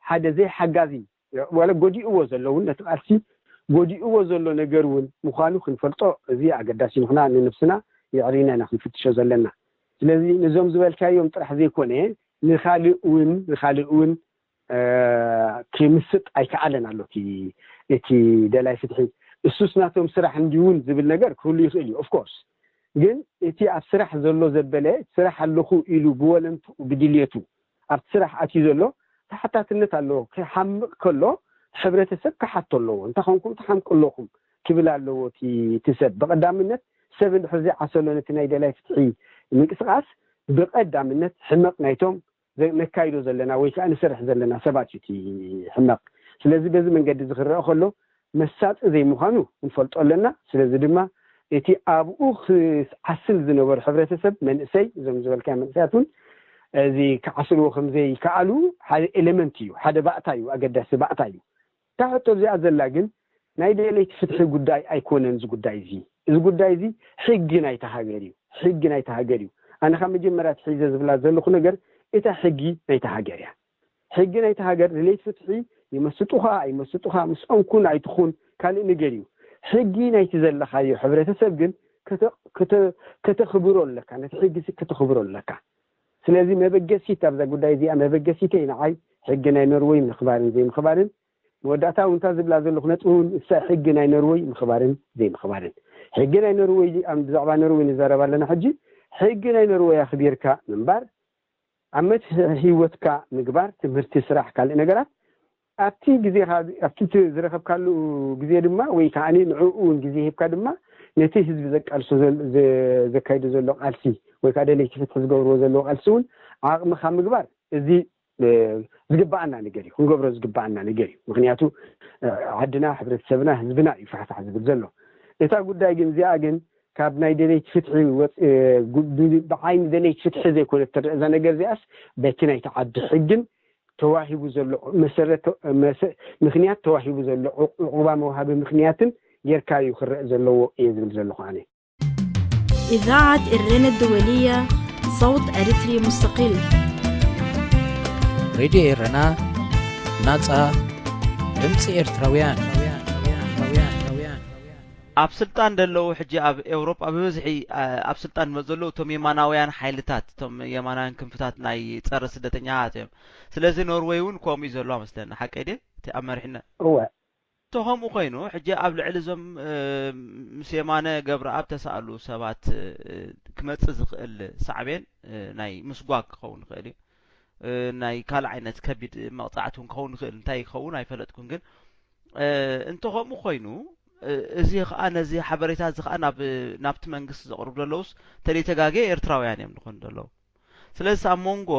ሓደ ዘይሓጋዚ ዋላ ጎዲእዎ ዘሎ እውን ነቲ ቃልሲ ጎዲእዎ ዘሎ ነገር እውን ምዃኑ ክንፈልጦ እዚ ኣገዳሲ ምኽና ንነብስና የዕሪና ኢና ክንፍትሾ ዘለና። ስለዚ ነዞም ዝበልካዮም ጥራሕ ዘይኮነ ንኻልእ እውን ንኻልእ እውን እ፣ ክምስጥ ኣይከኣለን ኣሎ እቲ እቲ ደላይ ፍትሒ እሱስ ናቶም ስራሕ እንዲውን ዝብል ነገር ክህሉ ይኽእል እዩ ኦፍኮርስ ግን እቲ ኣብ ስራሕ ዘሎ ዘበለ ስራሕ ኣለኹ ኢሉ ብወለንትኡ ብድልየቱ ኣብቲ ስራሕ ኣትዩ ዘሎ ተሓታትነት ኣለዎ። ክሓምቕ ከሎ ሕብረተሰብ ክሓቶ ኣለዎ። እንታይ ኾንኩም ትሓምቁ ኣለኹም ክብል ኣለዎ እቲ እቲ ሰብ። ብቐዳምነት ሰብ እንድሕር ዘይዓሰሎ ነቲ ናይ ደላይ ፍትሒ ምንቅስቓስ ብቐዳምነት ሕመቕ ናይቶም ዘ- ነካይዶ ዘለና ወይ ከዓ ንሰርሕ ዘለና ሰባት እዩ እቲ ሕመቕ። ስለዚ በዚ መንገዲ እዚ ክረአ ከሎ መሳጢ ዘይምዃኑ ክንፈልጦ ኣለና። ስለዚ ድማ እቲ ኣብኡ ክዓስል ዝነበሩ ሕብረተሰብ መንእሰይ እዞም ዝበልካ መንእሰያት እውን እዚ ክዓስልዎ ከም ዘይከኣሉ ሓደ ኤሌመንት እዩ፣ ሓደ ባእታ እዩ፣ ኣገዳሲ ባእታ እዩ። እታ ሕቶ እዚኣ ዘላ ግን ናይ ደለይቲ ፍትሒ ጉዳይ ኣይኮነን። እዚ ጉዳይ እዚ እዚ ጉዳይ እዚ ሕጊ ናይታ ሃገር እዩ። ሕጊ ናይታ ሃገር እዩ። ኣነ ካብ መጀመርያ ትሒዘ ዝብላ ዘለኹ ነገር እታ ሕጊ ናይታ ሃገር እያ። ሕጊ ናይታ ሃገር ድሌት ፍትሒ ይመስጡኻ ኣይመስጡኻ ምስኦም ኩን ኣይትኹን ካልእ ነገር እዩ። ሕጊ ናይቲ ዘለኻዮ ሕብረተሰብ ግን ከተ- ከተ- ከተኽብሮ ኣለካ። ነቲ ሕጊ ሲ ከተኽብሮ ኣለካ። ስለዚ መበገሲት ኣብዛ ጉዳይ እዚኣ መበገሲተይ ንዓይ ሕጊ ናይ ኖርወይ ምኽባርን ዘይምኽባርን መወዳእታ እውን እታ ዝብላ ዘለኹ ነጥቢ እውን እሳ ሕጊ ናይ ኖርወይ ምኽባርን ዘይምኽባርን ሕጊ ናይ ኖርወይ ኣብ ብዛዕባ ኖርወይ ንዛረብ ኣለና ሕጂ ሕጊ ናይ ኖርወይ ኣኽቢርካ ምንባር ኣብ መት ህይወትካ ምግባር ትምህርቲ ስራሕ ካልእ ነገራት ኣብቲ ግዜኻ ኣብቲ ዝረኸብካሉ ግዜ ድማ ወይ ከዓ ንዕኡ እውን ግዜ ሂብካ ድማ ነቲ ህዝቢ ዘቃልሶ ዘካይዱ ዘሎ ቃልሲ ወይ ከዓ ደለይቲ ፍትሒ ዝገብርዎ ዘለዎ ቃልሲ እውን ዓቕምኻ ምግባር እዚ ዝግባኣና ነገር እዩ ክንገብሮ ዝግባኣና ነገር እዩ ምክንያቱ ዓድና ሕብረተሰብና ህዝብና እዩ ፋሕፋሕ ዝብል ዘሎ እታ ጉዳይ ግን እዚኣ ግን ካብ ናይ ደለይቲ ፍትሒ ብዓይኒ ደለይቲ ፍትሒ ዘይኮነ ትረአ እዛ ነገር እዚኣስ በቲ ናይቲ ዓዲ ሕግን ተዋሂቡ ዘሎ መሰረት ምክንያት ተዋሂቡ ዘሎ ዕቁባ መውሃቢ ምክንያትን ጌርካ እዩ ክረአ ዘለዎ እየ ዝብል ዘለኹ ኣነ إذاعة إرنا الدولية صوت أريتري مستقل ሬድዮ ኤረና ናጻ ድምፂ ኤርትራውያን ኣብ ስልጣን ዘለዉ ሕጂ ኣብ ኤውሮጳ ብብዝሒ ኣብ ስልጣን መ ዘለዉ እቶም የማናውያን ሓይልታት እቶም የማናውያን ክንፍታት ናይ ጸረ ስደተኛታት እዮም። ስለዚ ኖርወይ እውን ከምኡ እዩ ዘለዋ መስለኒ። ሓቀይ ድየ? እቲ ኣብ መሪሕነት እወ እንተ ከምኡ ኮይኑ ሕጂ ኣብ ልዕሊ እዞም ምስ የማነ ገብረኣብ ተሳእሉ ሰባት ክመጽእ ዝኽእል ሳዕቤን ናይ ምስጓግ ክኸውን ይኽእል እዩ። ናይ ካልእ ዓይነት ከቢድ መቕጻዕቲ እውን ክኸውን ይኽእል። እንታይ ክኸውን ኣይፈለጥኩን፣ ግን እንተ ከምኡ ኮይኑ እዚ ከዓ ነዚ ሓበሬታ እዚ ከዓ ናብ ናብቲ መንግስቲ ዘቕርቡ ዘለውስ ተለይተጋግየ ኤርትራውያን እዮም ዝኾኑ ዘለዉ። ስለዚ ኣብ መንጎ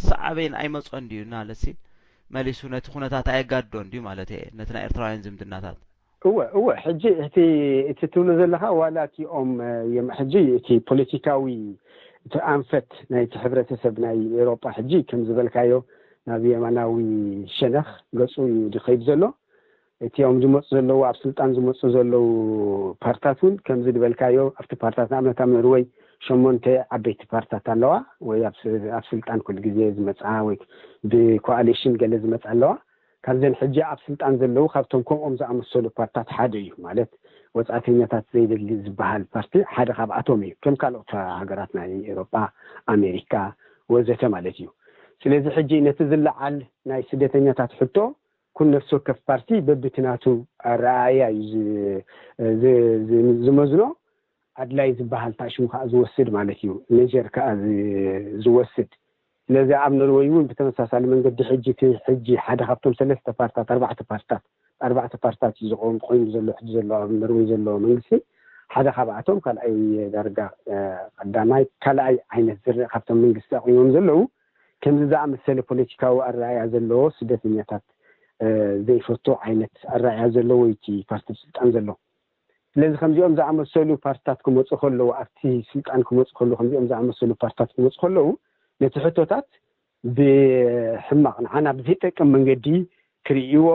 ሳዕቤን ኣይመጾን ድዩ እናለሲ መሊሱ ነቲ ኩነታት ኣየጋድዶን ድዩ ማለት እየ ነቲ ናይ ኤርትራውያን ዝምድናታት እወ እወ ሕጂ እቲ እቲ ትብሎ ዘለኻ ዋላ እቲኦም የም ሕጂ እቲ ፖለቲካዊ እቲ ኣንፈት ናይቲ ሕብረተሰብ ናይ ኤሮጳ ሕጂ ከም ዝበልካዮ ናብ የማናዊ ሸነኽ ገጹ እዩ ዝኸይድ ዘሎ እቲኦም ዝመፁ ዘለዉ ኣብ ስልጣን ዝመፁ ዘለዉ ፓርታት እውን ከምዚ ዝበልካዮ ኣብቲ ፓርታት ንኣብነት ኣብ ኖርወይ ሸሞንተ ዓበይቲ ፓርታት ኣለዋ ወይ ኣብ ስልጣን ኩሉ ግዜ ዝመፅኣ ወይ ብኮኣሊሽን ገለ ዝመፅኣ ኣለዋ ካብዘን ሕጂ ኣብ ስልጣን ዘለዉ ካብቶም ከምኦም ዝኣመሰሉ ፓርታት ሓደ እዩ ማለት ወፃእተኛታት ዘይደሊ ዝበሃል ፓርቲ ሓደ ካብኣቶም እዩ ከም ካልኦት ሃገራት ናይ ኤሮጳ ኣሜሪካ ወዘተ ማለት እዩ ስለዚ ሕጂ ነቲ ዝለዓል ናይ ስደተኛታት ሕቶ ኩን ነፍሲ ወከፍ ፓርቲ በብቲ ናቱ ኣረኣእያ እዩ ዝመዝኖ ኣድላይ ዝበሃል ታሽሙ ከዓ ዝወስድ ማለት እዩ ሜጀር ከዓ ዝወስድ ስለዚ ኣብ ኖርወይ እውን ብተመሳሳሊ መንገዲ ሕጂ እቲ ሕጂ ሓደ ካብቶም ሰለስተ ፓርታት ኣርባዕተ ፓርታት ኣርባዕተ ፓርታት እዩ ዝቆም ኮይኑ ዘሎ ሕጂ ዘሎ ኣብ ኖርወይ ዘሎ መንግስቲ ሓደ ካብኣቶም ካልኣይ ዳርጋ ቀዳማይ ካልኣይ ዓይነት ዝርእ ካብቶም መንግስቲ ኣቑሞም ዘለዉ ከምዚ ዝኣመሰለ ፖለቲካዊ ኣረኣእያ ዘለዎ ስደተኛታት ዘይፈቱ ዓይነት ኣረኣእያ ዘለዎ እዩ እቲ ፓርቲ ስልጣን ዘሎ። ስለዚ ከምዚኦም ዝኣመሰሉ ፓርትታት ክመፁ ከለዉ ኣብቲ ስልጣን ክመፁ ከለዉ ከምዚኦም ዝኣመሰሉ ፓርትታት ክመፁ ከለዉ ነቲ ሕቶታት ብሕማቕ ንዓና ብዘይጠቅም መንገዲ ክርእይዎ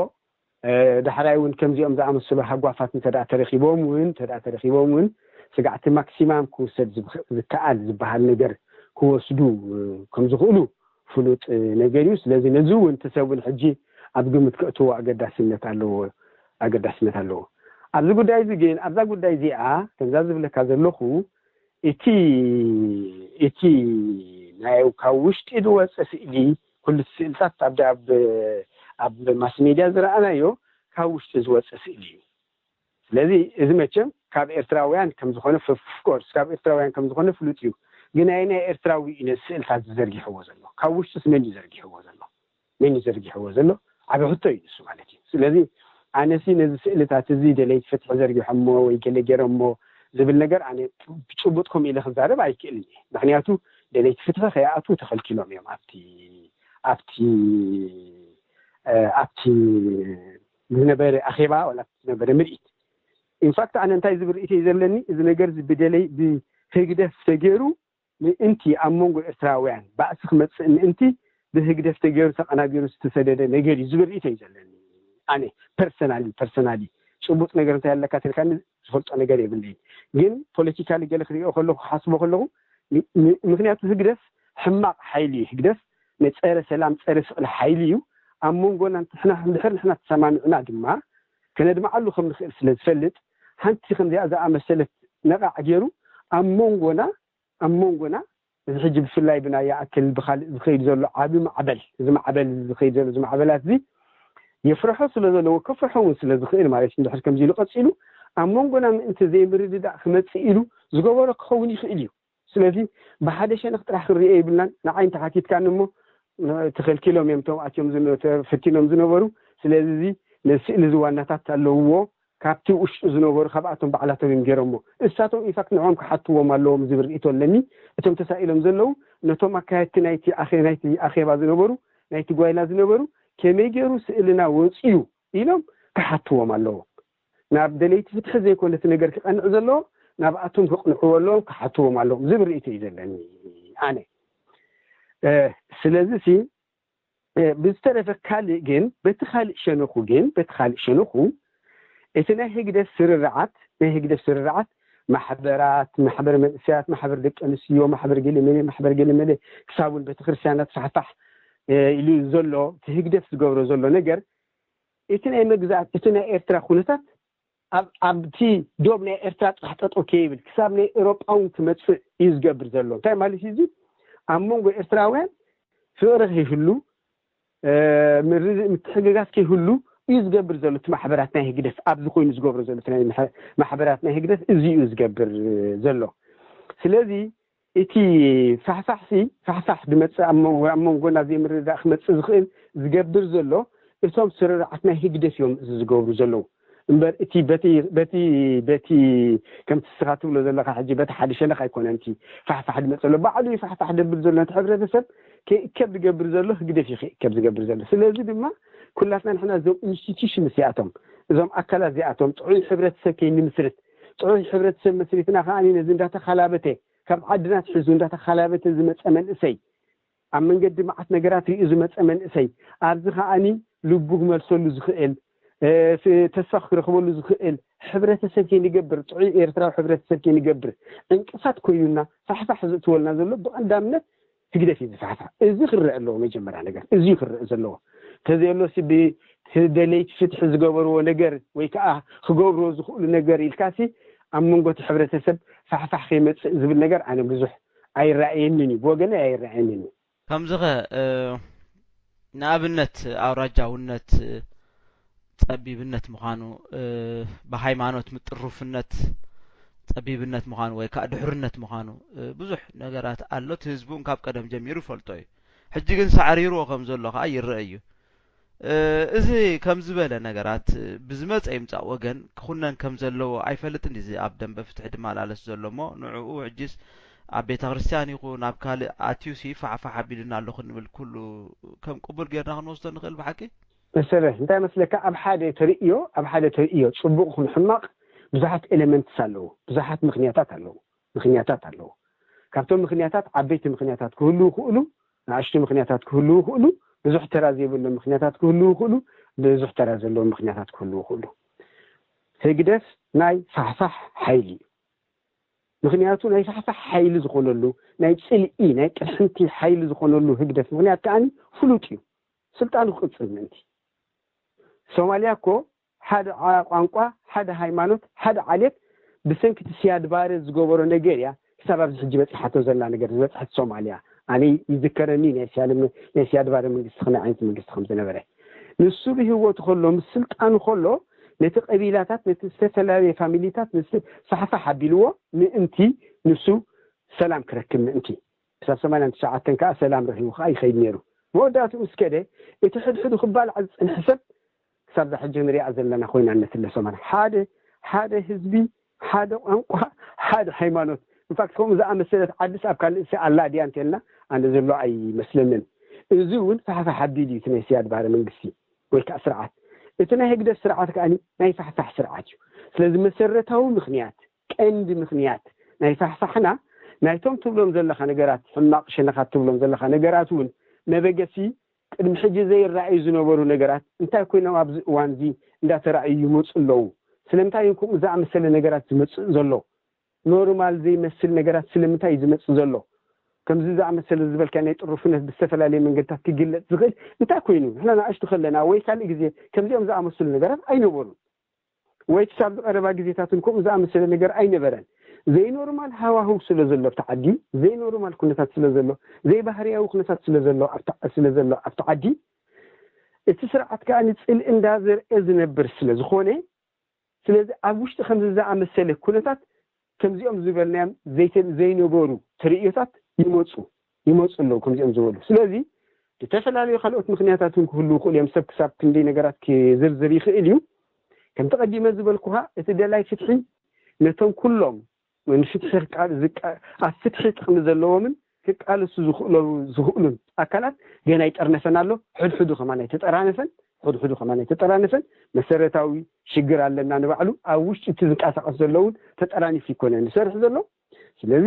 ዳሕራይ እውን ከምዚኦም ዝኣመሰሉ ሃጓፋት እንተ ተረኪቦም እውን እንተ ተረኪቦም እውን ስጋዕቲ ማክሲማም ክውሰድ ዝከኣል ዝበሃል ነገር ክወስዱ ከም ዝኽእሉ ፍሉጥ ነገር እዩ። ስለዚ ነዚ እውን እቲ ሰብ እውን ሕጂ ኣብ ግምት ከእትዎ ኣገዳስነት ኣለዎ ኣገዳስነት ኣለዎ። ኣብዚ ጉዳይ እዚ ግን ኣብዛ ጉዳይ እዚኣ ከምዛ ዝብለካ ዘለኹ እቲ እቲ ናይ ካብ ውሽጢ ዝወፀ ስእሊ ኩሉ ስእልታት ኣብ ኣብ ኣብ ማስ ሜድያ ዝረኣናዮ ካብ ውሽጢ ዝወፀ ስእሊ እዩ። ስለዚ እዚ መቸም ካብ ኤርትራውያን ከም ዝኾነ ፍፍኮርስ ካብ ኤርትራውያን ከም ዝኾነ ፍሉጥ እዩ። ግን ኣየናይ ኤርትራዊ እዩ ነዚ ስእልታት ዝዘርጊሕዎ ዘሎ? ካብ ውሽጥስ መን እዩ ዘርጊሕዎ ዘሎ? መን እዩ ዘርጊሕዎ ዘሎ? ዓቢ ሕቶ እዩ ንሱ ማለት እዩ። ስለዚ ኣነሲ ነዚ ስእልታት እዚ ደለይቲ ፍትሒ ዘርጊሖሞ ወይ ገለ ገይሮሞ ዝብል ነገር ኣነ ብጭቡጥ ከምኡ ኢለ ክዛረብ ኣይክእልን እየ። ምክንያቱ ደለይቲ ፍትሒ ከይኣትዉ ተኸልኪሎም እዮም ኣብቲ ኣብቲ ኣብቲ ዝነበረ ኣኼባ ዋላ ዝነበረ ምርኢት ኢንፋክት ኣነ እንታይ ዝብል ርእይቶ እዩ ዘለኒ እዚ ነገር እዚ ብደለይ ብህግደፍ ተገይሩ ምእንቲ ኣብ መንጎ ኤርትራውያን ባእሲ ክመፅእ ምእንቲ ብህግደፍ ተገይሩ ተቐናቢሩ ዝተሰደደ ነገር እዩ ዝብል ርእይቶ እዩ ዘለኒ ኣነ ፐርሰናሊ ፐርሰናሊ ጭቡጥ ነገር እንታይ ኣለካ ተልካኒ ዝፈልጦ ነገር የብለይን ግን ፖለቲካሊ ገለ ክሪኦ ከለኹ ክሓስቦ ከለኹ ምክንያቱ ህግደፍ ሕማቕ ሓይሊ እዩ። ህግደፍ ናይ ጸረ ሰላም፣ ጸረ ስቕል ሓይሊ እዩ። ኣብ መንጎና ንሕና፣ እንድሕር ንሕና ተሰማሚዕና ድማ ከነድምዓሉ ከም ንኽእል ስለ ዝፈልጥ፣ ሓንቲ ከምዚኣ ዝኣመሰለት ነቓዕ ገይሩ ኣብ መንጎና፣ ኣብ መንጎና፣ እዚ ሕጂ ብፍላይ ብናይ ይኣክል ብኻልእ ዝኸይድ ዘሎ ዓቢ ማዕበል፣ እዚ ማዕበል ዝኸይድ ዘሎ፣ እዚ ማዕበላት እዚ የፍርሖ ስለ ዘለዎ፣ ከፍርሖ እውን ስለ ዝኽእል ማለት እዩ። እንድሕር ከምዚ ኢሉ ቀጺሉ ኣብ መንጎና ምእንቲ ዘይምርድዳእ ክመጽእ ኢሉ ዝገበሮ ክኸውን ይኽእል እዩ። ስለዚ ብሓደ ሸነኽ ጥራሕ ክንሪኦ የብልናን። ንዓይ እንተሓቲትካኒ እሞ፣ ተኸልኪሎም እዮም እቶም ኣትዮም ዝነ-፣ ተፈቲኖም ዝነበሩ። ስለዚ እዚ ነዚ ስእሊ እዚ ዋናታት ኣለውዎ። ካብቲ ውሽጡ ዝነበሩ ካብኣቶም ባዕላቶም እዮም ገይሮሞ። እሳቶም ኢንፋክት ንዕኦም ክሓትዎም ኣለዎም ዝብል ርእይቶ ኣለኒ። እቶም ተሳኢሎም ዘለዉ ነቶም ኣካየድቲ ናይቲ ኣኼ-፣ ናይቲ ኣኼባ ዝነበሩ፣ ናይቲ ጓይላ ዝነበሩ፣ ከመይ ገይሩ ስእልና ወጺኡ ኢሎም ክሓትዎም ኣለዎም። ናብ ደለይቲ ፍትሒ ዘይኮነ እቲ ነገር ክቐንዕ ዘለዎ፣ ናብኣቶም ክቕንዕዎ ኣለዎም፣ ክሓትዎም ኣለዎም ዝብል ርእይቶ እዩ ዘለኒ ኣነ። እ፣ ስለዚ ሲ፣ እ፣ ብዝተረፈ ካልእ ግን፣ በቲ ካልእ ሸነኹ ግን፣ በቲ ካልእ ሸነኹ፣ እቲ ናይ ህግደፍ ስርርዓት፣ ናይ ህግደፍ ስርርዓት፣ ማሕበራት፣ ማሕበር መንእሰያት፣ ማሕበር ደቂ ኣንስትዮ፣ ማሕበር ገለ መለ፣ ማሕበር ገለ መለ፣ ክሳብ እውን ቤተክርስትያናት ፋሕፋሕ፣ እ፣ ኢሉ ዘሎ፣ እቲ ህግደፍ ዝገብሮ ዘሎ ነገር፣ እቲ ናይ መግዛእቲ፣ እቲ ናይ ኤርትራ ኩነታት ኣብ፣ ኣብቲ ዶብ ናይ ኤርትራ ጥራሕ ጠጠው ከይብል፣ ክሳብ ናይ ኤውሮጳ እውን ክመጽእ እዩ ዝገብር ዘሎ። እንታይ ማለት እዩ እዚ? ኣብ መንጎ ኤርትራውያን ፍቕሪ ከይህሉ፣ እ፣ ምርድ-፣ ምትሕግጋዝ ከይህሉ እዩ ዝገብር ዘሎ። እቲ ማሕበራት ናይ ህግደፍ ኣብዚ ኮይኑ ዝገብሮ ዘሎ፣ እቲ ናይ ማሕ-፣ ማሕበራት ናይ ህግደፍ እዚ እዩ ዝገብር ዘሎ። ስለዚ እቲ ፋሕፋሕሲ፣ ፋሕፋሕ ዝመጽእ ኣብ መንጎ-፣ ኣብ መንጎና ዘይምርድዳእ ክመጽእ ዝኽእል ዝገብር ዘሎ፣ እቶም ስርርዓት ናይ ህግደፍ እዮም እዚ ዝገብሩ ዘለዉ። እምበር እቲ በቲ፣ በቲ፣ በቲ ከምቲ ንስኻ ትብሎ ዘለኻ ሕጂ በቲ ሓደ ሸነኽ ኣይኮነን እቲ ፋሕፋሕ ዝመጽእ ዘሎ። ባዕሉ እዩ ፋሕፋሕ ደብል ዘሎ። ነቲ ሕብረተሰብ ከይእከብ ዝገብር ዘሎ ህግደፍ እዩ ከይእከብ ዝገብር ዘሎ። ስለዚ ድማ ኩላትና ንሕና እዞም ኢንስቲትዩሽን እዚኣቶም፣ እዞም ኣካላት እዚኣቶም ጥዑይ ሕብረተሰብ ከይንምስርት፣ ጥዑይ ሕብረተሰብ መስሪትና ከኣ ነዚ እንዳተኻላበተ፣ ካብ ዓድና ትሕዙ እንዳተኻላበተ ዝመጸ መንእሰይ፣ ኣብ መንገዲ መዓት ነገራት ርእዩ ዝመጸ መንእሰይ፣ ኣብዚ ከኣኒ ልቡ ክመልሰሉ ዝኽእል፣ እ፣ ፍ-፣ ተስፋ ክረኽበሉ ዝኽእል ሕብረተሰብ ከይንገብር፣ ጥዑይ ኤርትራዊ ሕብረተሰብ ከይንገብር፣ ዕንቅፋት ኮይኑና ፋሕፋሕ ዘእትወልና ዘሎ ብቐንዳምነት ህግደፍ እዩ ዝፋሕፋሕ። እዚ ክረአ ኣለዎ መጀመርያ ነገር። እዚ እዩ ክረአ ዘለዎ። እንተዘየሎሲ ብ-፣ ደለይቲ ፍትሒ ዝገበርዎ ነገር ወይ ከኣ ክገብርዎ ዝኽእሉ ነገር ኢልካሲ ኣብ መንጎ እቲ ሕብረተሰብ ፋሕፋሕ ከይመጽእ ዝብል ነገር ኣነ ብዙሕ ኣይረኣየንን እዩ። ብወገነይ ኣይረኣየንን እዩ። ከምዚ ኸ፣ እ፣ ንኣብነት ኣውራጃውነት፣ እ፣ ጸቢብነት ምዃኑ፣ እ፣ ብሃይማኖት ምጥሩፍነት ጸቢብነት ምዃኑ ወይ ከኣ ድሕርነት ምዃኑ፣ እ፣ ብዙሕ ነገራት ኣሎ። እቲ ህዝቢ እውን ካብ ቀደም ጀሚሩ ይፈልጦ እዩ። ሕጂ ግን ሳዕሪርዎ ከም ዘሎ ከኣ ይረአ እዩ። እ፣ እዚ ከም ዝበለ ነገራት ብዝመጸ ይምጻእ ወገን ክኹነን ከም ዘለዎ ኣይፈልጥን ድዩ? እዚ ኣብ ደንበ ፍትሒ ድመላለስ ዘሎ እሞ ንዕኡ ሕጂስ ኣብ ቤተ ክርስቲያን ይኹን ኣብ ካልእ ኣትዩሲ ፋሕፋሕ ኣቢሉና ኣሎ ክንብል ኩሉ ከም ቅቡል ጌርና ክንወስዶ ንኽእል ብሓቂ? መሰለ፣ እንታይ መስለካ፣ ኣብ ሓደ ተርእዮ፣ ኣብ ሓደ ተርእዮ ጽቡቕ ይኹን ሕማቕ ብዙሓት ኤሌመንትስ ኣለዉ፣ ብዙሓት ምኽንያታት ኣለዉ፣ ምኽንያታት ኣለዉ። ካብቶም ምኽንያታት ዓበይቲ ምኽንያታት ክህልዉ ይኽእሉ፣ ንኣሽቱ ምኽንያታት ክህልዉ ይኽእሉ፣ ብዙሕ ተራ ዘይብሎም ምኽንያታት ክህልዉ ይኽእሉ፣ ብዙሕ ተራ ዘለዎም ምኽንያታት ክህልዉ ይኽእሉ። ህግደፍ ናይ ፋሕፋሕ ሓይሊ እዩ። ምኽንያቱ ናይ ፋሕፋሕ ሓይሊ ዝኾነሉ፣ ናይ ጽልኢ፣ ናይ ቅርሕንቲ ሓይሊ ዝኾነሉ ህግደፍ ምኽንያት ከኣ ፍሉጥ እዩ። ስልጣኑ ክቕጽል ምእንቲ። ሶማልያ እኮ ሓደ ዓ-፣ ቋንቋ፣ ሓደ ሃይማኖት፣ ሓደ ዓሌት ብሰንኪ እቲ ሲያድ ባረ ዝገበሮ ነገር እያ ክሳብ ኣብዚ ሕጂ በጺሓቶ ዘላ ነገር ዝበጽሐት ሶማልያ። ኣነ ይዝከረኒ ናይ ሲያድ፣ ናይ ሲያድ ባረ መንግስቲ ከመይ ዓይነት መንግስቲ ከም ዝነበረ። ንሱ ብህይወቱ ከሎ፣ ምስ ስልጣኑ ከሎ፣ ነቲ ቀቢላታት፣ ነቲ ዝተፈላለየ ፋሚሊታት፣ ንስ-፣ ፋሕፋሕ ኣቢልዎ ምእንቲ ንሱ ሰላም ክረክብ ምእንቲ። ክሳብ ሰማንያን ትሽዓተን ከኣ ሰላም ረኺቡ ከኣ ይኸይድ ነይሩ። መወዳእትኡ ምስ ከደ፣ እቲ ሕድሕዱ ክባላዕ ዝጸንሐ ሰብ ክሳብ እዛ ሕጂ ንሪኣ ዘለና ኮይና እነትለ ሰማን ሓደ፣ ሓደ ህዝቢ፣ ሓደ ቋንቋ፣ ሓደ ሃይማኖት። ኢንፋክት ከምኡ ዝኣመሰለት ዓድስ ኣብ ካልእ ሲ ኣላ ድያ እንተልና ኣነ ዘሎ ኣይመስለንን። እዚ እውን ፋሕፋሕ ኣቢሉ እዩ እቲ ናይ ሲያድ ባረ መንግስቲ ወይ ከዓ ስርዓት። እቲ ናይ ህግደፍ ስርዓት ከኣ ናይ ፋሕፋሕ ስርዓት እዩ። ስለዚ መሰረታዊ ምኽንያት፣ ቀንዲ ምኽንያት ናይ ፋሕፋሕና ናይቶም ትብሎም ዘለኻ ነገራት፣ ሕማቕ ሸነኻት ትብሎም ዘለኻ ነገራት እውን መበገሲ ቅድሚ ሕጂ ዘይረኣዩ ዝነበሩ ነገራት እንታይ ኮይኖም ኣብዚ እዋን እዚ እንዳተራእዩ ይመፁ ኣለዉ? ስለምንታይ እዮም ከምኡ ዝኣመሰለ ነገራት ዝመፅእ ዘሎ? ኖርማል ዘይመስል ነገራት ስለምንታይ እዩ ዝመጽእ ዘሎ? ከምዚ ዝኣመሰለ ዝበልካ ናይ ጥሩፍነት ብዝተፈላለየ መንገድታት ክግለጽ ዝኽእል እንታይ ኮይኑ? ንሕና ንኣሽቱ ከለና ወይ ካልእ ግዜ ከምዚኦም ዝኣመሰሉ ነገራት ኣይነበሩን። ወይ ክሳብ ዝቐረባ ግዜታት እውን ከምኡ ዝኣመሰለ ነገር ኣይነበረን። ዘይኖርማል ሃዋህው ስለ ዘሎ ኣብቲ ዓዲ፣ ዘይኖርማል ኩነታት ስለ ዘሎ፣ ዘይባህርያዊ ኩነታት ስለ ዘሎ ኣብቲ ስለ ዘሎ ኣብቲ ዓዲ፣ እቲ ስርዓት ከኣ ንጽልኢ እንዳዘርአ ዝነብር ስለ ዝኾነ፣ ስለዚ ኣብ ውሽጢ ከምዚ ዝኣመሰለ ኩነታት ከምዚኦም ዝበልናዮም ዘይተ- ዘይነበሩ ትርእዮታት ይመጹ ይመጹ ኣለዉ ከምዚኦም ዝበሉ። ስለዚ ዝተፈላለዩ ካልኦት ምኽንያታት እውን ክህልዉ ይኽእሉ እዮም። ሰብ ክሳብ ክንደይ ነገራት ክዝርዝር ይኽእል እዩ። ከምቲ ቀዲመ ዝበልኩኻ እቲ ደላይ ፍትሒ ነቶም ኩሎም ንፍትሒ ክቃል ዝቃ- ኣብ ፍትሒ ጥቕሚ ዘለዎምን ክቃለሱ ዝኽእሎ- ዝኽእሉን ኣካላት ገና ይጠርነፈን ኣሎ። ሕድሕዱ ከማን ኣይተጠራነፈን፣ ሕድሕዱ ከማን ኣይተጠራነፈን። መሰረታዊ ሽግር ኣለና ንባዕሉ ኣብ ውሽጢ እቲ ዝንቀሳቐስ ዘሎ እውን ተጠራኒፉ ይኮነን ዝሰርሕ ዘሎ። ስለዚ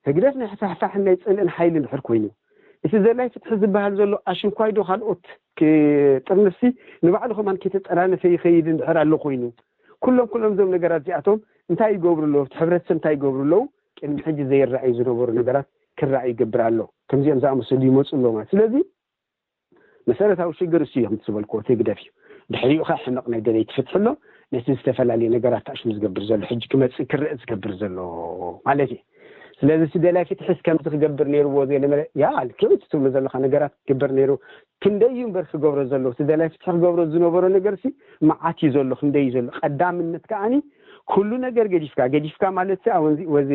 ህግደፍ ናይ ሕፋሕፋሕን ናይ ጽልእን ሓይሊ እንድሕር ኮይኑ እቲ ዘላይ ፍትሒ ዝበሃል ዘሎ ኣሽንኳይዶ ካልኦት ጥርንፍሲ ንባዕሉ ከማን ከይተጠራነፈ ይኸይድ እንድሕር ኣሎ ኮይኑ ኩሎም ኩሎም እዞም ነገራት እዚኣቶም እንታይ ይገብሩ ኣለዉ? ኣብቲ ሕብረተሰብ እንታይ ይገብሩ ኣለዉ? ቅድሚ ሕጂ ዘይረኣዩ ዝነበሩ ነገራት ክረኣዩ ይገብር ኣሎ። ከምዚኦም ዝኣመሰሉ ይመፁ ኣለዉ ማለት ስለዚ መሰረታዊ ሽግር እሱ እዮም ዝበልክዎ እቲ ህግደፍ እዩ። ድሕሪኡ ከዓ ሕመቕ ናይ ደለይቲ ፍትሒ ኣሎ። ነቲ ዝተፈላለዩ ነገራት ታሽሙ ዝገብር ዘሎ ሕጂ ክመፅእ ክረአ ዝገብር ዘሎ ማለት እዩ። ስለዚ እቲ ደላይ ፍትሕስ ከምዚ ክገብር ነይርዎ ዘይነበረ ያ ልክዕ እቲ ትብሎ ዘለካ ነገራት ክገብር ነይሩ። ክንደይ እዩ እምበር ክገብሮ ዘለዎ እቲ ደላይ ፍትሒ ክገብሮ ዝነበሮ ነገርሲ መዓት እዩ ዘሎ ክንደይ እዩ ዘሎ ቀዳምነት ከዓኒ ኩሉ ነገር ገዲፍካ ገዲፍካ ማለት ወዚ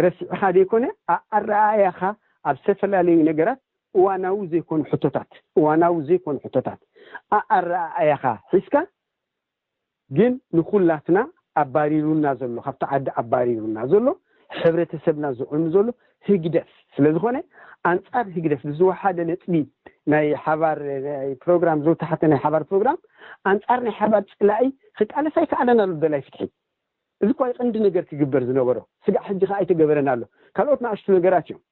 ረሲዕኻ ዘይኮነ ኣረኣያኻ ኣብ ዝተፈላለዩ ነገራት እዋናዊ ዘይኮኑ ሕቶታት እዋናዊ ዘይኮኑ ሕቶታት ኣኣረኣእያኻ ሒዝካ ግን ንኹላትና ኣባሪሩና ዘሎ ካብቲ ዓዲ ኣባሪሩና ዘሎ ሕብረተሰብና ዝዕኑ ዘሎ ህግደፍ ስለዝኾነ ኣንፃር ህግደፍ ብዝወሓደ ነጥቢ ናይ ሓባር ፕሮግራም ዝተሓተ ናይ ሓባር ፕሮግራም ኣንፃር ናይ ሓባር ፅላኢ ክቃለስ ኣይከኣለን ኣሎ ደላይ ፍትሒ እዚ እኳ ቀንዲ ነገር ክግበር ዝነበሮ ስጋዕ ሕጂ ከዓ ኣይተገበረን ኣሎ ካልኦት ንኣሽቱ ነገራት እዮም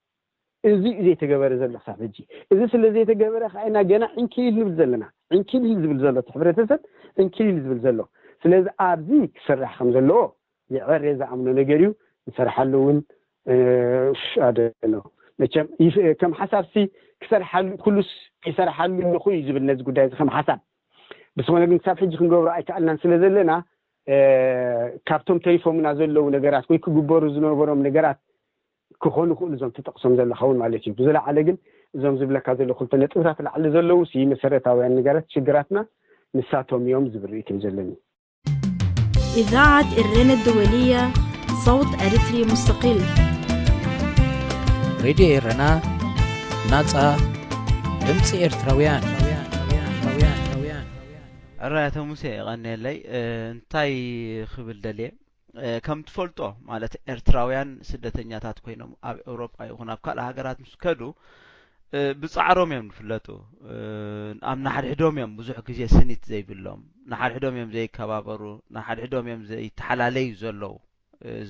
እዚ እዩ ዘይተገበረ ዘሎ ክሳብ ሕጂ። እዚ ስለ ዘይተገበረ ከዓ ኢና ገና ዕንኪሊል ንብል ዘለና። ዕንኪሊል ዝብል ዘሎ እቲ ሕብረተሰብ ዕንኪሊል ዝብል ዘሎ። ስለዚ ኣብዚ ክስራሕ ከም ዘለዎ የዕሬ ዝኣምኖ ነገር እዩ። ንሰርሓሉ እውን ኣደሎ መቸም ከም ሓሳብሲ ክሰርሓሉ ኩሉስ ይሰርሓሉ ኣለኹ እዩ ዝብል ነዚ ጉዳይ እዚ ከም ሓሳብ ብዝኾነ ግን ክሳብ ሕጂ ክንገብሮ ኣይከኣልናን ስለ ዘለና ካብቶም ተሪፎምና ዘለዉ ነገራት ወይ ክግበሩ ዝነበሮም ነገራት ክኾኑ ይኽእሉ እዞም ትጠቕሶም ዘለኻ እውን ማለት እዩ። ብዝለዓለ ግን እዞም ዝብለካ ዘለዉ ክልተ ነጥብታት ላዕሊ ዘለዉ ሲ መሰረታውያን ነገራት ሽግራትና ንሳቶም እዮም ዝብል ርእይቶ እዩ ዘለኒ። إذاعة إرينا الدولية صوت أريتري مستقل ሬድዮ ኤረና ናጻ ድምፂ ኤርትራውያን ሕራይ ኣቶ ሙሴ የቐንየለይ እንታይ ክብል ደልየ ከም ትፈልጦ ማለት ኤርትራውያን ስደተኛታት ኮይኖም ኣብ ኤውሮጳ ይኹን ኣብ ካልእ ሃገራት ምስ ከዱ ብጻዕሮም እዮም ዝፍለጡ ኣብ ናሕድሕዶም እዮም ብዙሕ ግዜ ስኒት ዘይብሎም ናሓድሕዶም እዮም ዘይከባበሩ ናሓድሕዶም እዮም ዘይተሓላለዩ ዘለዉ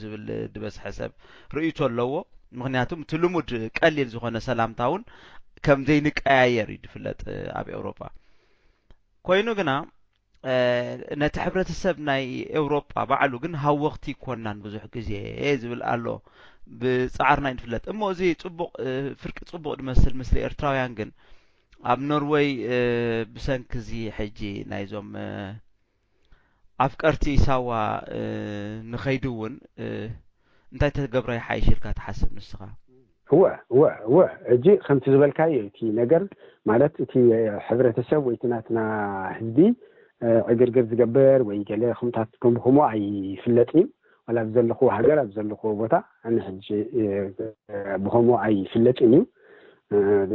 ዝብል ዝበዝሐ ሰብ ርእይቶ ኣለዎ ምክንያቱም እቲ ልሙድ ቀሊል ዝኾነ ሰላምታ እውን ከም ዘይንቀያየር እዩ ዝፍለጥ ኣብ ኤውሮጳ ኮይኑ ግና ነቲ ሕብረተሰብ ናይ ኤውሮጳ ባዕሉ ግን ሃወኽቲ ይኮናን ብዙሕ ግዜ ዝብል ኣሎ ብፃዕርና ንፍለጥ እሞ እዚ ፅቡቅ ፍርቂ ፅቡቅ ዝመስል ምስሊ ኤርትራውያን ግን ኣብ ኖርወይ ብሰንኪ እዚ ሕጂ ናይዞም ኣፍቀርቲ ሳዋ ንኸይዱ እውን እንታይ ተገብረ ይሓይሽ ኢልካ ትሓስብ ንስኻ? እወ እወ እወ ሕጂ ከምቲ ዝበልካዮ እቲ ነገር ማለት እቲ ሕብረተሰብ ወይ እቲ ናትና ህዝቢ ዕግርግር ዝገብር ወይ ገለ ከምታት ከም ብከምኡ ኣይፍለጥን እዩ ዋላ ኣብ ዘለኽዎ ሃገር ኣብ ዘለኽዎ ቦታ ኣነ ሕጂ ብከምኡ ኣይፍለጥን እዩ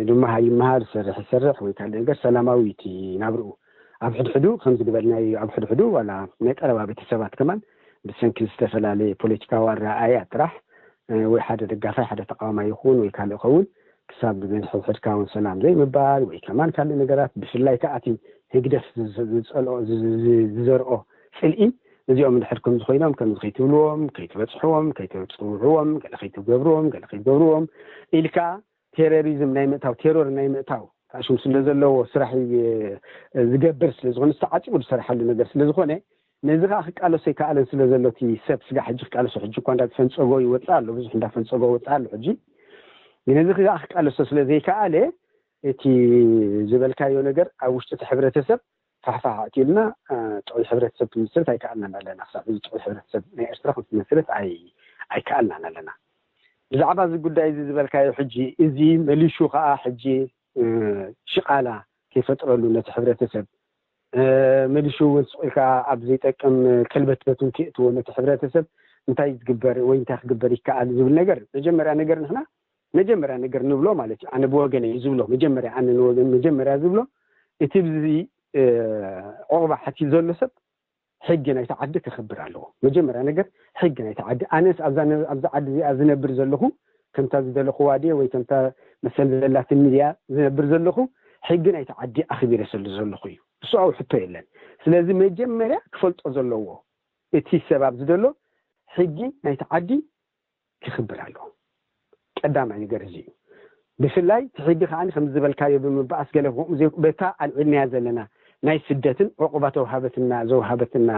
ድማ ይመሃር ይሰርሕ ይሰርሕ ወይ ካልእ ነገር ሰላማዊ እቲ ናብርኡ ኣብ ሕድሕዱ ከምዚ ዝበልናዮ ኣብ ሕድሕዱ ዋላ ናይ ቀረባ ቤተሰባት ከማን ብሰንኪ ዝተፈላለየ ፖለቲካዊ ኣረኣእያ ጥራሕ ወይ ሓደ ደጋፋይ ሓደ ተቃዋማይ ይኹን ወይ ካልእ ኸውን ክሳብ ንሕድሕድካ እውን ሰላም ዘይምባል ወይ ከማን ካልእ ነገራት ብፍላይ ከዓ እቲ ህግደፍ ዝፀልኦ ዝዘርኦ ፅልኢ እዚኦም እንድሕር ከምዚ ኮይኖም ከምዚ ከይትብልዎም ከይትበፅሕዎም ከይተፅውዕዎም ገለ ከይትገብርዎም ገለ ከይትገብርዎም ኢልካ ቴሮሪዝም ናይ ምእታው ቴሮር ናይ ምእታው ታሽም ስለ ዘለዎ ስራሕ ዝገብር ስለ ዝኾነ ዝተዓፂቑ ዝሰርሓሉ ነገር ስለ ዝኾነ ነዚ ከዓ ክቃለሶ ኣይከኣለን ስለ ዘሎ እቲ ሰብ ስጋ ሕጂ ክቃለሶ ሕጂ እኳ እንዳፈንፀጎ ይወፅእ ኣሎ፣ ብዙሕ እንዳፈንፀጎ ይወፅእ ኣሎ። ሕጂ ነዚ ከዓ ክቃለሶ ስለ ዘይከኣለ እቲ ዝበልካዮ ነገር ኣብ ውሽጢ እቲ ሕብረተሰብ ፋሕፋሕ ኣእትዩልና ጥዑይ ሕብረተሰብ ክምስርት ኣይከኣልናን ኣለና። ክሳብ እዚ ጥዑይ ሕብረተሰብ ናይ ኤርትራ ክትመስርት ኣይከኣልናን ኣለና። ብዛዕባ እዚ ጉዳይ እዚ ዝበልካዮ ሕጂ እዚ መሊሹ ከዓ ሕጂ ሽቃላ ከይፈጥረሉ ነቲ ሕብረተሰብ መሊሹ እውን ስቕ ኢልካ ኣብ ዘይጠቅም ከልበትበት እውን ከየእትዎ ነቲ ሕብረተሰብ እንታይ ዝግበር ወይ እንታይ ክግበር ይከኣል ዝብል ነገር መጀመርያ ነገር ንሕና መጀመርያ ነገር ንብሎ ማለት እዩ። ኣነ ብወገነ እዩ ዝብሎ መጀመርያ ኣነ ንወገን መጀመርያ ዝብሎ እቲ ብዚ ዕቑባ ሓቲት ዘሎ ሰብ ሕጊ ናይቲ ዓዲ ክኽብር ኣለዎ። መጀመርያ ነገር ሕጊ ናይቲ ዓዲ ኣነስ ኣብዛ ዓዲ እዚኣ ዝነብር ዘለኹ ከምታ ዝደለኹዋ ድየ ወይ ከምታ መሰል ዘላትኒ ድያ ዝነብር ዘለኹ ሕጊ ናይቲ ዓዲ ኣኽቢረ ስለ ዘለኹ እዩ። እሱ ኣብ ሕቶ የለን። ስለዚ መጀመርያ ክፈልጦ ዘለዎ እቲ ሰብ ኣብዚ ዘሎ ሕጊ ናይቲ ዓዲ ክኽብር ኣለዎ። ቀዳማይ ነገር እዚ እዩ። ብፍላይ እቲ ሕጊ ከዓ ከም ዝበልካዮ ብምባኣስ ገለ ከምኡ ዘይ- በታ ኣልዒልናያ ዘለና ናይ ስደትን ዕቑባ ተውሃበትና ዘውሃበትና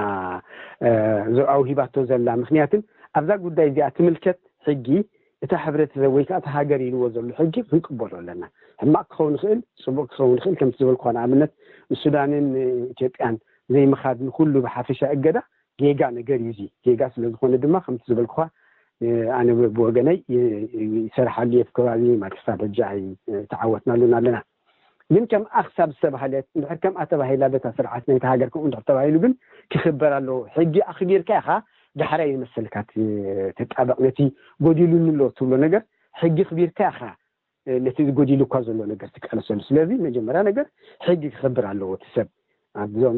እ፣ ዘ- ኣውሂባቶ ዘላ ምክንያትን ኣብዛ ጉዳይ እዚኣ ትምልከት ሕጊ እታ ሕብረተሰብ ወይ ከዓ እታ ሃገር ኢልዎ ዘሎ ሕጊ ክንቅበሎ ኣለና። ሕማቅ ክኸውን ይኽእል፣ ፅቡቅ ክኸውን ይኽእል። ከምቲ ዝበልኩኻ ንኣብነት ንሱዳንን ንኢትዮጵያን ዘይምኻድ ንኩሉ ብሓፈሻ እገዳ ጌጋ ነገር እዩ። እዚ ጌጋ ስለ ዝኾነ ድማ ከምቲ ዝበልኩኻ ኣነ ብወገነይ ይሰርሓሉ እየ። ከባቢ ማክስታት ሕጂ ኣይተዓወትናሉን ኣለና። ግን ከም ኣክሳብ ዝተባህለት እንድሕር ከም ኣተባሂላ በታ ስርዓት ናይቲ ሃገር ከምኡ እንድሕር ተባሂሉ ግን ክኽበር ኣለዎ። ሕጊ ኣኽቢርካ ኢኻ ዳሕራይ መሰልካ ትጣበቕ። ነቲ ጎዲሉኒ ኣሎ ትብሎ ነገር ሕጊ ኣኽቢርካ ኢኻ ነቲ ጎዲሉ እኳ ዘሎ ነገር ትቃለሰሉ። ስለዚ መጀመርያ ነገር ሕጊ ክኽብር ኣለዎ እቲ ሰብ ኣብዞም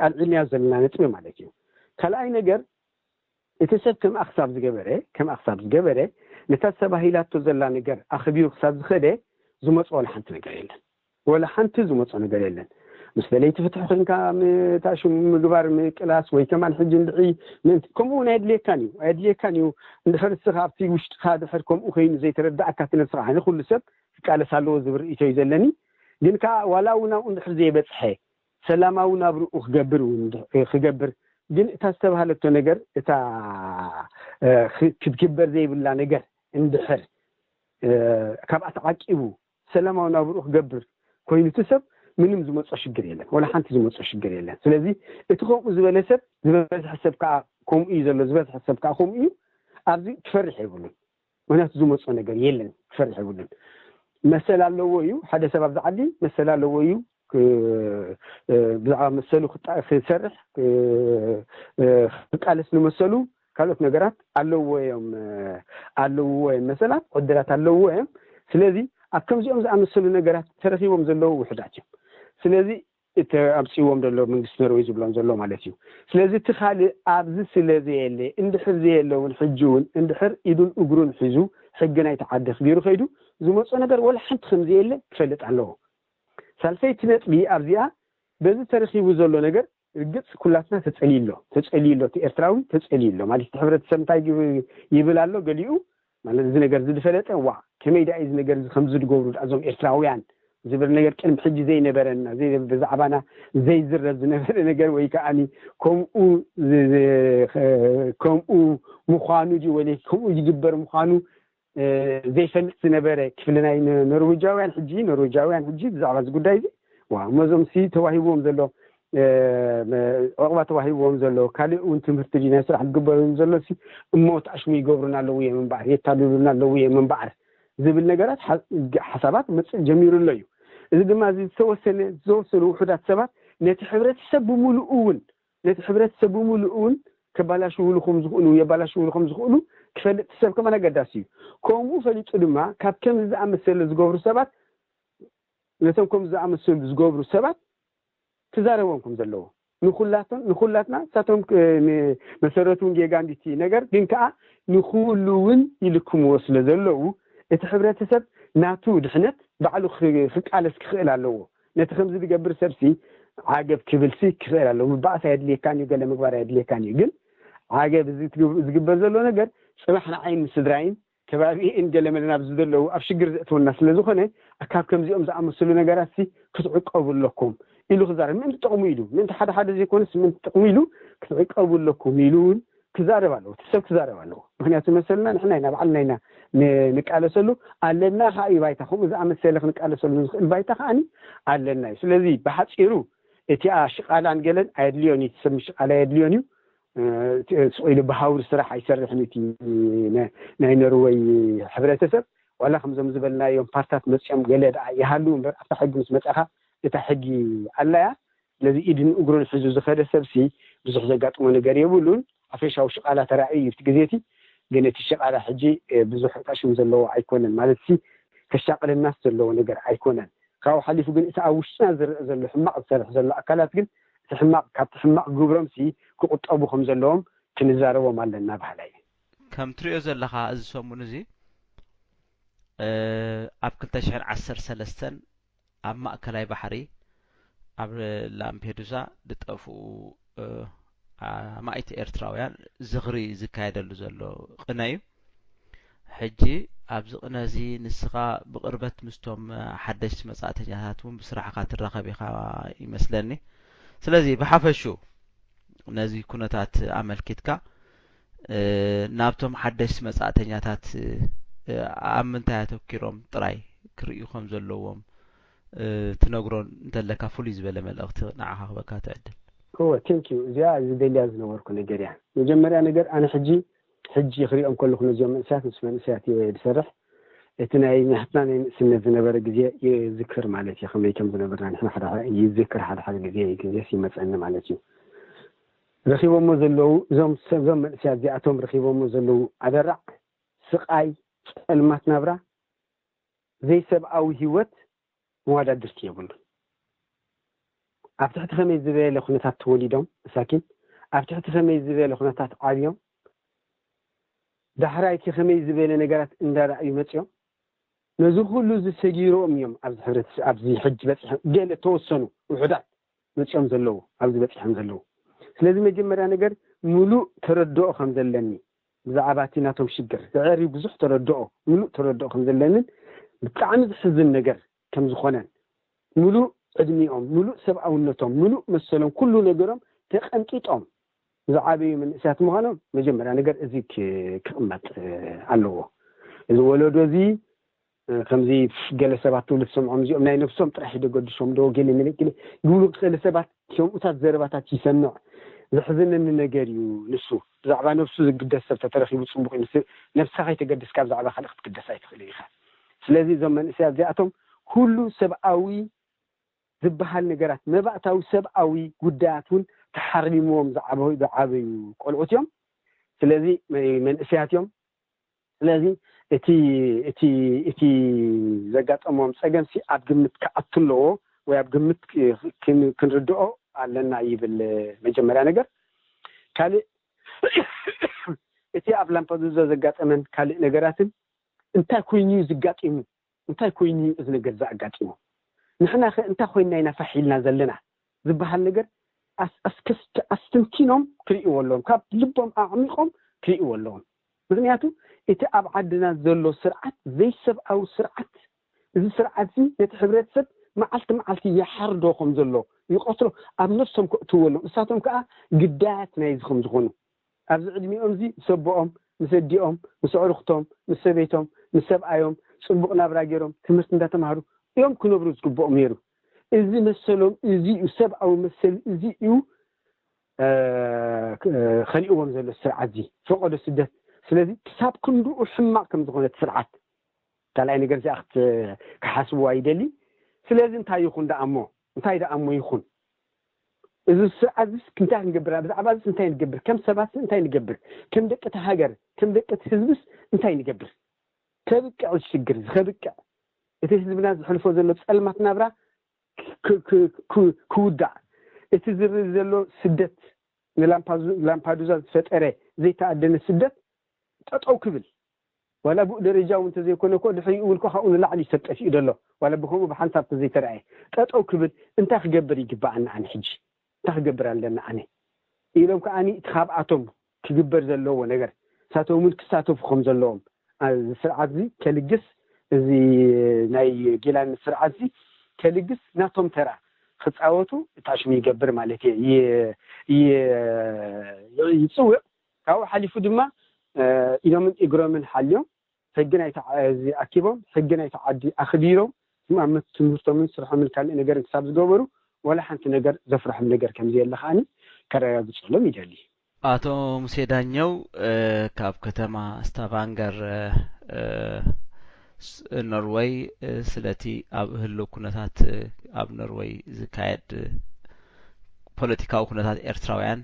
ኣልዒልናዮ ዘለና ነጥቢ ማለት እዩ። ካልኣይ ነገር እቲ ሰብ ከም ኣክሳብ ዝገበረ ከም ኣክሳብ ዝገበረ ነታ ተባሂላቶ ዘላ ነገር ኣኽቢሩ ክሳብ ዝኸደ ዝመፅኦ ወላ ሓንቲ ነገር የለን። ወላ ሓንቲ ዝመፅኦ ነገር የለን። ምስ ደለይቲ ፍትሒ ኮንካ ምታሽሙ ምግባር ምቅላስ ወይ ከማን ሕጂ እንድዒ ምእንቲ ከምኡ እውን ኣየድልየካን እዩ ኣየድልየካን እዩ። እንድሕር እስኻ ኣብቲ ውሽጥኻ ድሕር ከምኡ ኮይኑ ዘይተረዳእካ እቲ ነብስኻ ኣነ ኩሉ ሰብ ክቃለስ ኣለዎ ዝብል ርእይቶ እዩ ዘለኒ። ግን ከዓ ዋላ እውን ኣብኡ እንድሕር ዘይበፅሐ ሰላማዊ ናብርኡ ክገብር እውን ክገብር ግን እታ ዝተባሃለቶ ነገር እታ ክትግበር ዘይብላ ነገር እንድሕር ካብኣ ተዓቂቡ ሰላማዊ ናብርኡ ክገብር ኮይኑ እቲ ሰብ ምንም ዝመፆ ሽግር የለን። ወላ ሓንቲ ዝመፆ ሽግር የለን። ስለዚ እቲ ከምኡ ዝበለ ሰብ ዝበዝሐ ሰብ ከዓ ከምኡ እዩ ዘሎ ዝበዝሐ ሰብ ከዓ ከምኡ እዩ። ኣብዚ ክፈርሕ የብሉን። ምክንያቱ ዝመፆ ነገር የለን። ክፈርሕ የብሉን። መሰል ኣለዎ እዩ። ሓደ ሰብ ኣብዚ ዓዲ መሰል ኣለዎ እዩ። ብዛዕባ መሰሉ ክሰርሕ ክቃለስ ንመሰሉ ካልኦት ነገራት ኣለዎ እዮም ኣለዎ እዮም መሰላት ዕድላት ኣለዎ እዮም። ስለዚ ኣብ ከምዚኦም ዝኣመሰሉ ነገራት ተረኺቦም ዘለዉ ውሕዳት እዮም። ስለዚ እቲ ኣብፅዎም ዘሎ መንግስቲ ኖርወይ ዝብሎም ዘሎ ማለት እዩ። ስለዚ እቲ ካልእ ኣብዚ ስለ ዘየለ እንድሕር ዘየለ እውን ሕጂ እውን እንድሕር ኢዱን እግሩን ሒዙ ሕጊ ናይቲ ዓዲ ኣኽቢሩ ከይዱ ዝመፆ ነገር ወላ ሓንቲ ከም ዘየለ ክፈልጥ ኣለዎ። ሳልሰይቲ ነጥቢ ኣብዚኣ በዚ ተረኺቡ ዘሎ ነገር ርግፅ ኩላትና ተፀልዩ ኣሎ ተፀልዩ ኣሎ እቲ ኤርትራዊ ተፀልዩ ኣሎ ማለት እቲ ሕብረተሰብ እንታይ ይብል ኣሎ ገሊኡ ማለት እዚ ነገር እዚ ዝፈለጠ ዋ ከመይ ዳ እዚ ነገር እዚ ከምዚ ዝገብሩ ዳ እዞም ኤርትራውያን ዝብል ነገር ቅድሚ ሕጂ ዘይነበረና ብዛዕባና ዘይዝረብ ዝነበረ ነገር ወይ ከዓ ከምኡ ከምኡ ምዃኑ ድዩ ወይ ከምኡ ይግበር ምዃኑ ዘይፈልጥ ዝነበረ ክፍሊ ናይ ኖርዌጃውያን ሕጂ ኖርዌጃውያን ሕጂ ብዛዕባ እዚ ጉዳይ እዚ ዋ እሞዞም ሲ ተዋሂብዎም ዘሎ ዕቑባ ተዋሂብዎም ዘሎ ካልእ እውን ትምህርቲ ድዩ ናይ ስራሕ ዝግበረሎም ዘሎ ሲ እሞ ተኣሽሙ ይገብሩና ኣለዉ እዮም እምበኣር የታልሉና ኣለዉ እዮም እምበኣር ዝብል ነገራት ሓሳባት መፅእ ጀሚሩ ኣሎ እዩ። እዚ ድማ እዚ ዝተወሰነ ዝተወሰኑ ውሑዳት ሰባት ነቲ ሕብረተሰብ ብምሉኡ እውን ነቲ ሕብረተሰብ ብምሉኡ እውን ከባላሽውሉ ከም ዝኽእሉ የባላሽውሉ ከም ዝኽእሉ ክፈልጥ ሰብ ከማን ኣገዳሲ እዩ። ከምኡ ፈሊጡ ድማ ካብ ከምዚ ዝኣመሰለ ዝገብሩ ሰባት ነቶም ከምዚ ዝኣመሰሉ ዝገብሩ ሰባት ክዛረቦም ከም ዘለዎ ንኩላቶም ንኩላትና ንሳቶም መሰረቱ እውን ጌጋ እንዲቲ ነገር ግን ከዓ ንኩሉ እውን ይልክምዎ ስለ ዘለዉ እቲ ሕብረተሰብ ናቱ ድሕነት ባዕሉ ክቃለስ ክኽእል ኣለዎ። ነቲ ከምዚ ዝገብር ሰብሲ ዓገብ ክብልሲ ክኽእል ኣለዎ። ምባኣስ ኣየድልየካን እዩ፣ ገለ ምግባር ኣየድልየካን እዩ። ግን ዓገብ እዚ ዝግበር ዘሎ ነገር ፅባሕ ንዓይን ንስድራይን ከባቢኤን ገለ መለ ናብዚ ዘለዉ ኣብ ሽግር ዘእትወና ስለ ዝኾነ ካብ ከምዚኦም ዝኣመሰሉ ነገራትሲ ክትዕቀቡ ኣለኩም። ኢሉ ክዛረብ፣ ምእንቲ ጥቕሙ ኢሉ፣ ምእንቲ ሓደ ሓደ ዘይኮነስ ምእንቲ ጥቕሙ ኢሉ ክትዕቀቡ ኣለኩም ኢሉ እውን ክዛረብ ኣለዎ። እቲ ሰብ ክዛረብ ኣለዎ። ምክንያቱ መሰልና ንሕና ኢና ባዕልና ኢና ን- ንቃለሰሉ ኣለና ከዓ እዩ ባይታ። ከምኡ ዝኣመሰለ ክንቃለሰሉ ንኽእል ባይታ ከዓ ኣለና እዩ። ስለዚ ብሓፂሩ እቲኣ ሽቃላን ገለን ኣየድልዮን እዩ። እቲ ሰብ ሽቃላ ኣየድልዮን እዩ። ስቕ ኢሉ ብሃውሪ ስራሕ ኣይሰርሕን እቲ ናይ ኖርወይ ሕብረተሰብ። ዋላ ከምዞም ዝበልናዮም ፓርታት መፅኦም ገለ ደኣ ይሃሉ እምበር ኣብታ ሕጊ ምስ መፅእኻ እታ ሕጊ ኣላያ። ስለዚ ኢድን እግሩን ሒዙ ዝኸደ ሰብሲ ብዙሕ ዘጋጥሞ ነገር የብሉን። ኣፈሻዊ ሽቓላ ተራእዩ እዩ እቲ ግዜ እቲ። ግን እቲ ሽቓላ ሕጂ ብዙሕ ጣሽም ዘለዎ ኣይኮነን። ማለት ሲ ከሻቕለናስ ዘለዎ ነገር ኣይኮነን። ካብኡ ሓሊፉ ግን እቲ ኣብ ውሽጥና ዝረአ ዘሎ ሕማቕ ዝሰርሕ ዘሎ ኣካላት ግን እቲ ሕማቕ ካብቲ ሕማቕ ግብሮም ሲ ክቑጠቡ ከም ዘለዎም ክንዛረቦም ኣለና ባህላ እዩ። ከም ትሪኦ ዘለኻ እዚ ሰሙን እዚ ኣብ ክልተ ሽሕን ዓሰርተ ሰለስተን ኣብ ማእከላይ ባሕሪ ኣብ ላምፔዱዛ ዝጠፍኡ ኣማኢት ኤርትራውያን ዝኽሪ ዝካየደሉ ዘሎ ቅነ እዩ። ሕጂ ኣብዚ ቅነ እዚ ንስኻ ብቕርበት ምስቶም ሓደሽቲ መጻእተኛታት እውን ብስራሕኻ ትራኸብ ኢኻ ይመስለኒ። ስለዚ ብሓፈሽኡ ነዚ ኩነታት ኣመልኪትካ ናብቶም ሓደሽቲ መጻእተኛታት ኣብ ምንታይ ኣተኪሮም ጥራይ ክርእዩ ከም ዘለዎም ትነግሮን እንተለካ ፍሉይ ዝበለ መልእኽቲ ንዓኻ ክበካ ትዕድል። እወ፣ thank you። እዚኣ ዝደልያ ዝነበርኩ ነገር እያ። መጀመርያ ነገር ኣነ ሕጂ ሕጂ ክሪኦም ከለኹ ነዚኦም መንእሰያት ምስ መንእሰያት እየ ዝሰርሕ። እቲ ናይ ናትና ናይ ንእስነት ዝነበረ ግዜ ይዝክር ማለት እዩ። ከመይ ከም ዝነበርና ንሕና ሓደ ይዝክር፣ ሓደ ሓደ ግዜ ግዜስ ይመፀኒ ማለት እዩ። ረኺቦሞ ዘለዉ እዞም እዞም መንእሰያት እዚኣቶም ረኺቦሞ ዘለዉ ኣደራዕ፣ ስቓይ፣ ፀልማት ናብራ፣ ዘይሰብኣዊ ህይወት መዋዳድርቲ የብሉን። ኣብ ትሕቲ ከመይ ዝበለ ኩነታት ተወሊዶም መሳኪን፣ ኣብ ትሕቲ ከመይ ዝበለ ኩነታት ዓብዮም፣ ዳሕራይ ከ ከመይ ዝበለ ነገራት እንዳረኣዩ መፅዮም፣ ነዚ ኩሉ እዚ ሰጊሮም እዮም ኣብዚ ሕብረተሰብ ኣብዚ ሕጂ በፂሖም። ገለ ተወሰኑ ውሑዳት መፅዮም ዘለዉ ኣብዚ በፂሖም ዘለዉ። ስለዚ መጀመርያ ነገር ሙሉእ ተረድኦ ከም ዘለኒ ብዛዕባ እቲ ናቶም ሽግር ዘዕሪ ብዙሕ ተረድኦ ሙሉእ ተረድኦ ከም ዘለንን ብጣዕሚ ዝሕዝን ነገር ከም ዝኾነን ሙሉእ ዕድሚኦም ሙሉእ ሰብኣውነቶም ሙሉእ መሰሎም ኩሉ ነገሮም ተቐንጢጦም ዝዓበዩ መንእሰያት ምዃኖም መጀመርያ ነገር እዚ ክቕመጥ ኣለዎ። እዚ ወለዶ እዚ ከምዚ ገለ ሰባት ትብሉ ትሰምዖም እዚኦም ናይ ነብሶም ጥራሕ ይደገድሶም ዶ ገለ መለ ገለ ይብሉ። ገለ ሰባት ከምኡታት ዘረባታት ይሰምዕ። ዘሕዝነኒ ነገር እዩ ንሱ። ብዛዕባ ነብሱ ዝግደስ ሰብ ተተረኺቡ ፅቡቕ እዩ። ንስ ነብስኻ ከይተገድስካ ብዛዕባ ካልእ ክትግደስ ኣይትኽእልን ኢኻ። ስለዚ እዞም መንእሰያት እዚኣቶም ኩሉ ሰብኣዊ ዝበሃል ነገራት መባእታዊ ሰብኣዊ ጉዳያት እውን ተሓሪምዎም ዝዓበዩ ዝዓበዩ ቆልዑት እዮም። ስለዚ መንእሰያት እዮም። ስለዚ እቲ እቲ እቲ ዘጋጠሞም ፀገምሲ ኣብ ግምት ክኣቱ ኣለዎ ወይ ኣብ ግምት ክንርድኦ ኣለና ይብል። መጀመርያ ነገር ካልእ እቲ ኣብ ላምፓዱዛ ዘጋጠመን ካልእ ነገራትን እንታይ ኮይኑ እዩ ዝጋጢሙ? እንታይ ኮይኑ እዩ እዚ ነገር ዝኣጋጢሙ? ንሕና ከ እንታይ ኮይንና ኢና ፋሕ ኢልና ዘለና ዝበሃል ነገር ኣስተንቲኖም ክርእይዎ ኣለዎም። ካብ ልቦም ኣዕሚቖም ክርእይዎ ኣለዎም። ምክንያቱ እቲ ኣብ ዓድና ዘሎ ስርዓት ዘይሰብኣዊ ስርዓት፣ እዚ ስርዓት እዚ ነቲ ሕብረተሰብ መዓልቲ መዓልቲ ይሓርዶ ከም ዘሎ ይቐትሎ ኣብ ነብሶም ከእትዎ ኣለዎም። እሳቶም ከዓ ግዳያት ናይዚ ከም ዝኾኑ ኣብዚ ዕድሚኦም እዚ ምስ ኣቦኦም ምስ ኣዲኦም ምስ ኣዕሩኽቶም ምስ ሰበይቶም ምስ ሰብኣዮም ፅቡቕ ናብራ ገይሮም ትምህርቲ እንዳተማሃሩ እዮም ክነብሩ ዝግብኦም ነይሩ። እዚ መሰሎም እዚ እዩ፣ ሰብኣዊ መሰል እዚ እዩ ከሊእዎም ዘሎ ስርዓት እዚ ፈቐዶ ስደት። ስለዚ ክሳብ ክንድኡ ሕማቕ ከም ዝኾነ እቲ ስርዓት ካልኣይ ነገር እዚኣ ክሓስብዋ ይደሊ። ስለዚ እንታይ ይኹን ደኣ እሞ እንታይ ደኣ እሞ ይኹን እዚ ስርዓት እዚ እንታይ ክንገብር ብዛዕባ እዚ እንታይ ንገብር ከም ሰባት እንታይ ንገብር ከም ደቂ እቲ ሃገር ከም ደቂ እቲ ህዝብስ እንታይ ንገብር ከብቅዕ እዚ ሽግር እዚ ከብቅዕ እቲ ህዝብና ዝሕልፎ ዘሎ ፀልማት ናብራ ክውዳእ እቲ ዝርኢ ዘሎ ስደት ንላምፓዱዛ ዝፈጠረ ዘይተኣደነ ስደት ጠጠው ክብል ዋላ ብኡ ደረጃ እውን እንተዘይኮነ እኮ ድሕሪኡ እውን እኮ ካብኡ ንላዕሊ እዩ ሰብ ጠፊኡ ዘሎ ዋላ ብከምኡ ብሓንሳብ እንተዘይተረኣየ ጠጠው ክብል እንታይ ክገብር ይግባኣኒ ኣነ ሕጂ እንታይ ክገብር ኣለኒ ኣነ ኢሎም ከዓኒ እቲ ካብኣቶም ክግበር ዘለዎ ነገር ንሳቶም እውን ክሳተፉ ከም ዘለዎም እዚ ስርዓት እዚ ከልግስ እዚ ናይ ጊላኒ ስርዓት እዚ ከልግስ ናቶም ተራ ክፃወቱ እታሽሙ ይገብር ማለት እየ ይፅውዕ። ካብኡ ሓሊፉ ድማ ኢዶምን እግሮምን ሓልዮም ሕጊ ናይቲ ዓዲ ኣኪቦም ሕጊ ናይቲ ዓዲ ኣኽቢሮም ኣብ ትምህርቶምን ስርሖምን ካልእ ነገርን ክሳብ ዝገበሩ ዋላ ሓንቲ ነገር ዘፍርሖም ነገር ከምዘየለ ከዓኒ ከረጋግፀሎም ይደሊ። ኣቶ ሙሴ ዳኘው ካብ ከተማ ስታቫንገር ኖርወይ ስለቲ ኣብ ህልው ኩነታት ኣብ ኖርወይ ዝካየድ ፖለቲካዊ ኩነታት ኤርትራውያን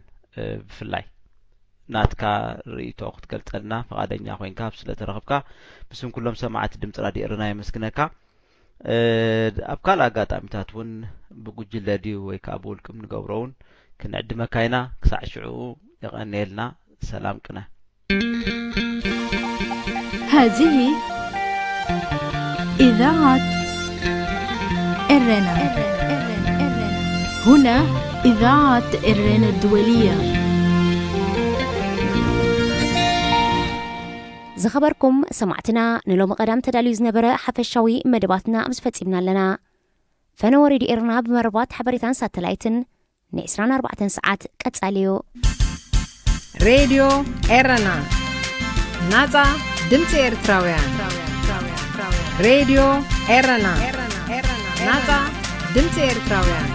ብፍላይ ናትካ ርእይቶ ክትገልጸልና ፍቓደኛ ኮይንካ ስለተረኽብካ ብስም ኩሎም ሰማዕቲ ድምፂ ራድዮ ኤረና የመስግነካ። ኣብ ካልእ ኣጋጣሚታት እውን ብጉጅለ ድዩ ወይ ከዓ ብውልቅም ንገብሮ እውን ክንዕድመካ ኢና። ክሳዕ ሽዑ የቐንየልና። ሰላም ቅነ። هذه إذاعة إرنا. هنا إذاعة إرنا الدولية. ዝኸበርኩም ሰማዕትና፣ ንሎሚ ቀዳም ተዳልዩ ዝነበረ ሓፈሻዊ መደባትና ኣብዚ ፈጺምና ኣለና። ፈነወ ሬድዮ ኤርና ብመርባት ሓበሬታን ሳተላይትን ን24 ሰዓት ቀጻሊ እዩ። ሬድዮ ኤረና፣ ናጻ ድምጺ ኤርትራውያን። ሬድዮ ኤረና፣ ናጻ ድምጺ ኤርትራውያን።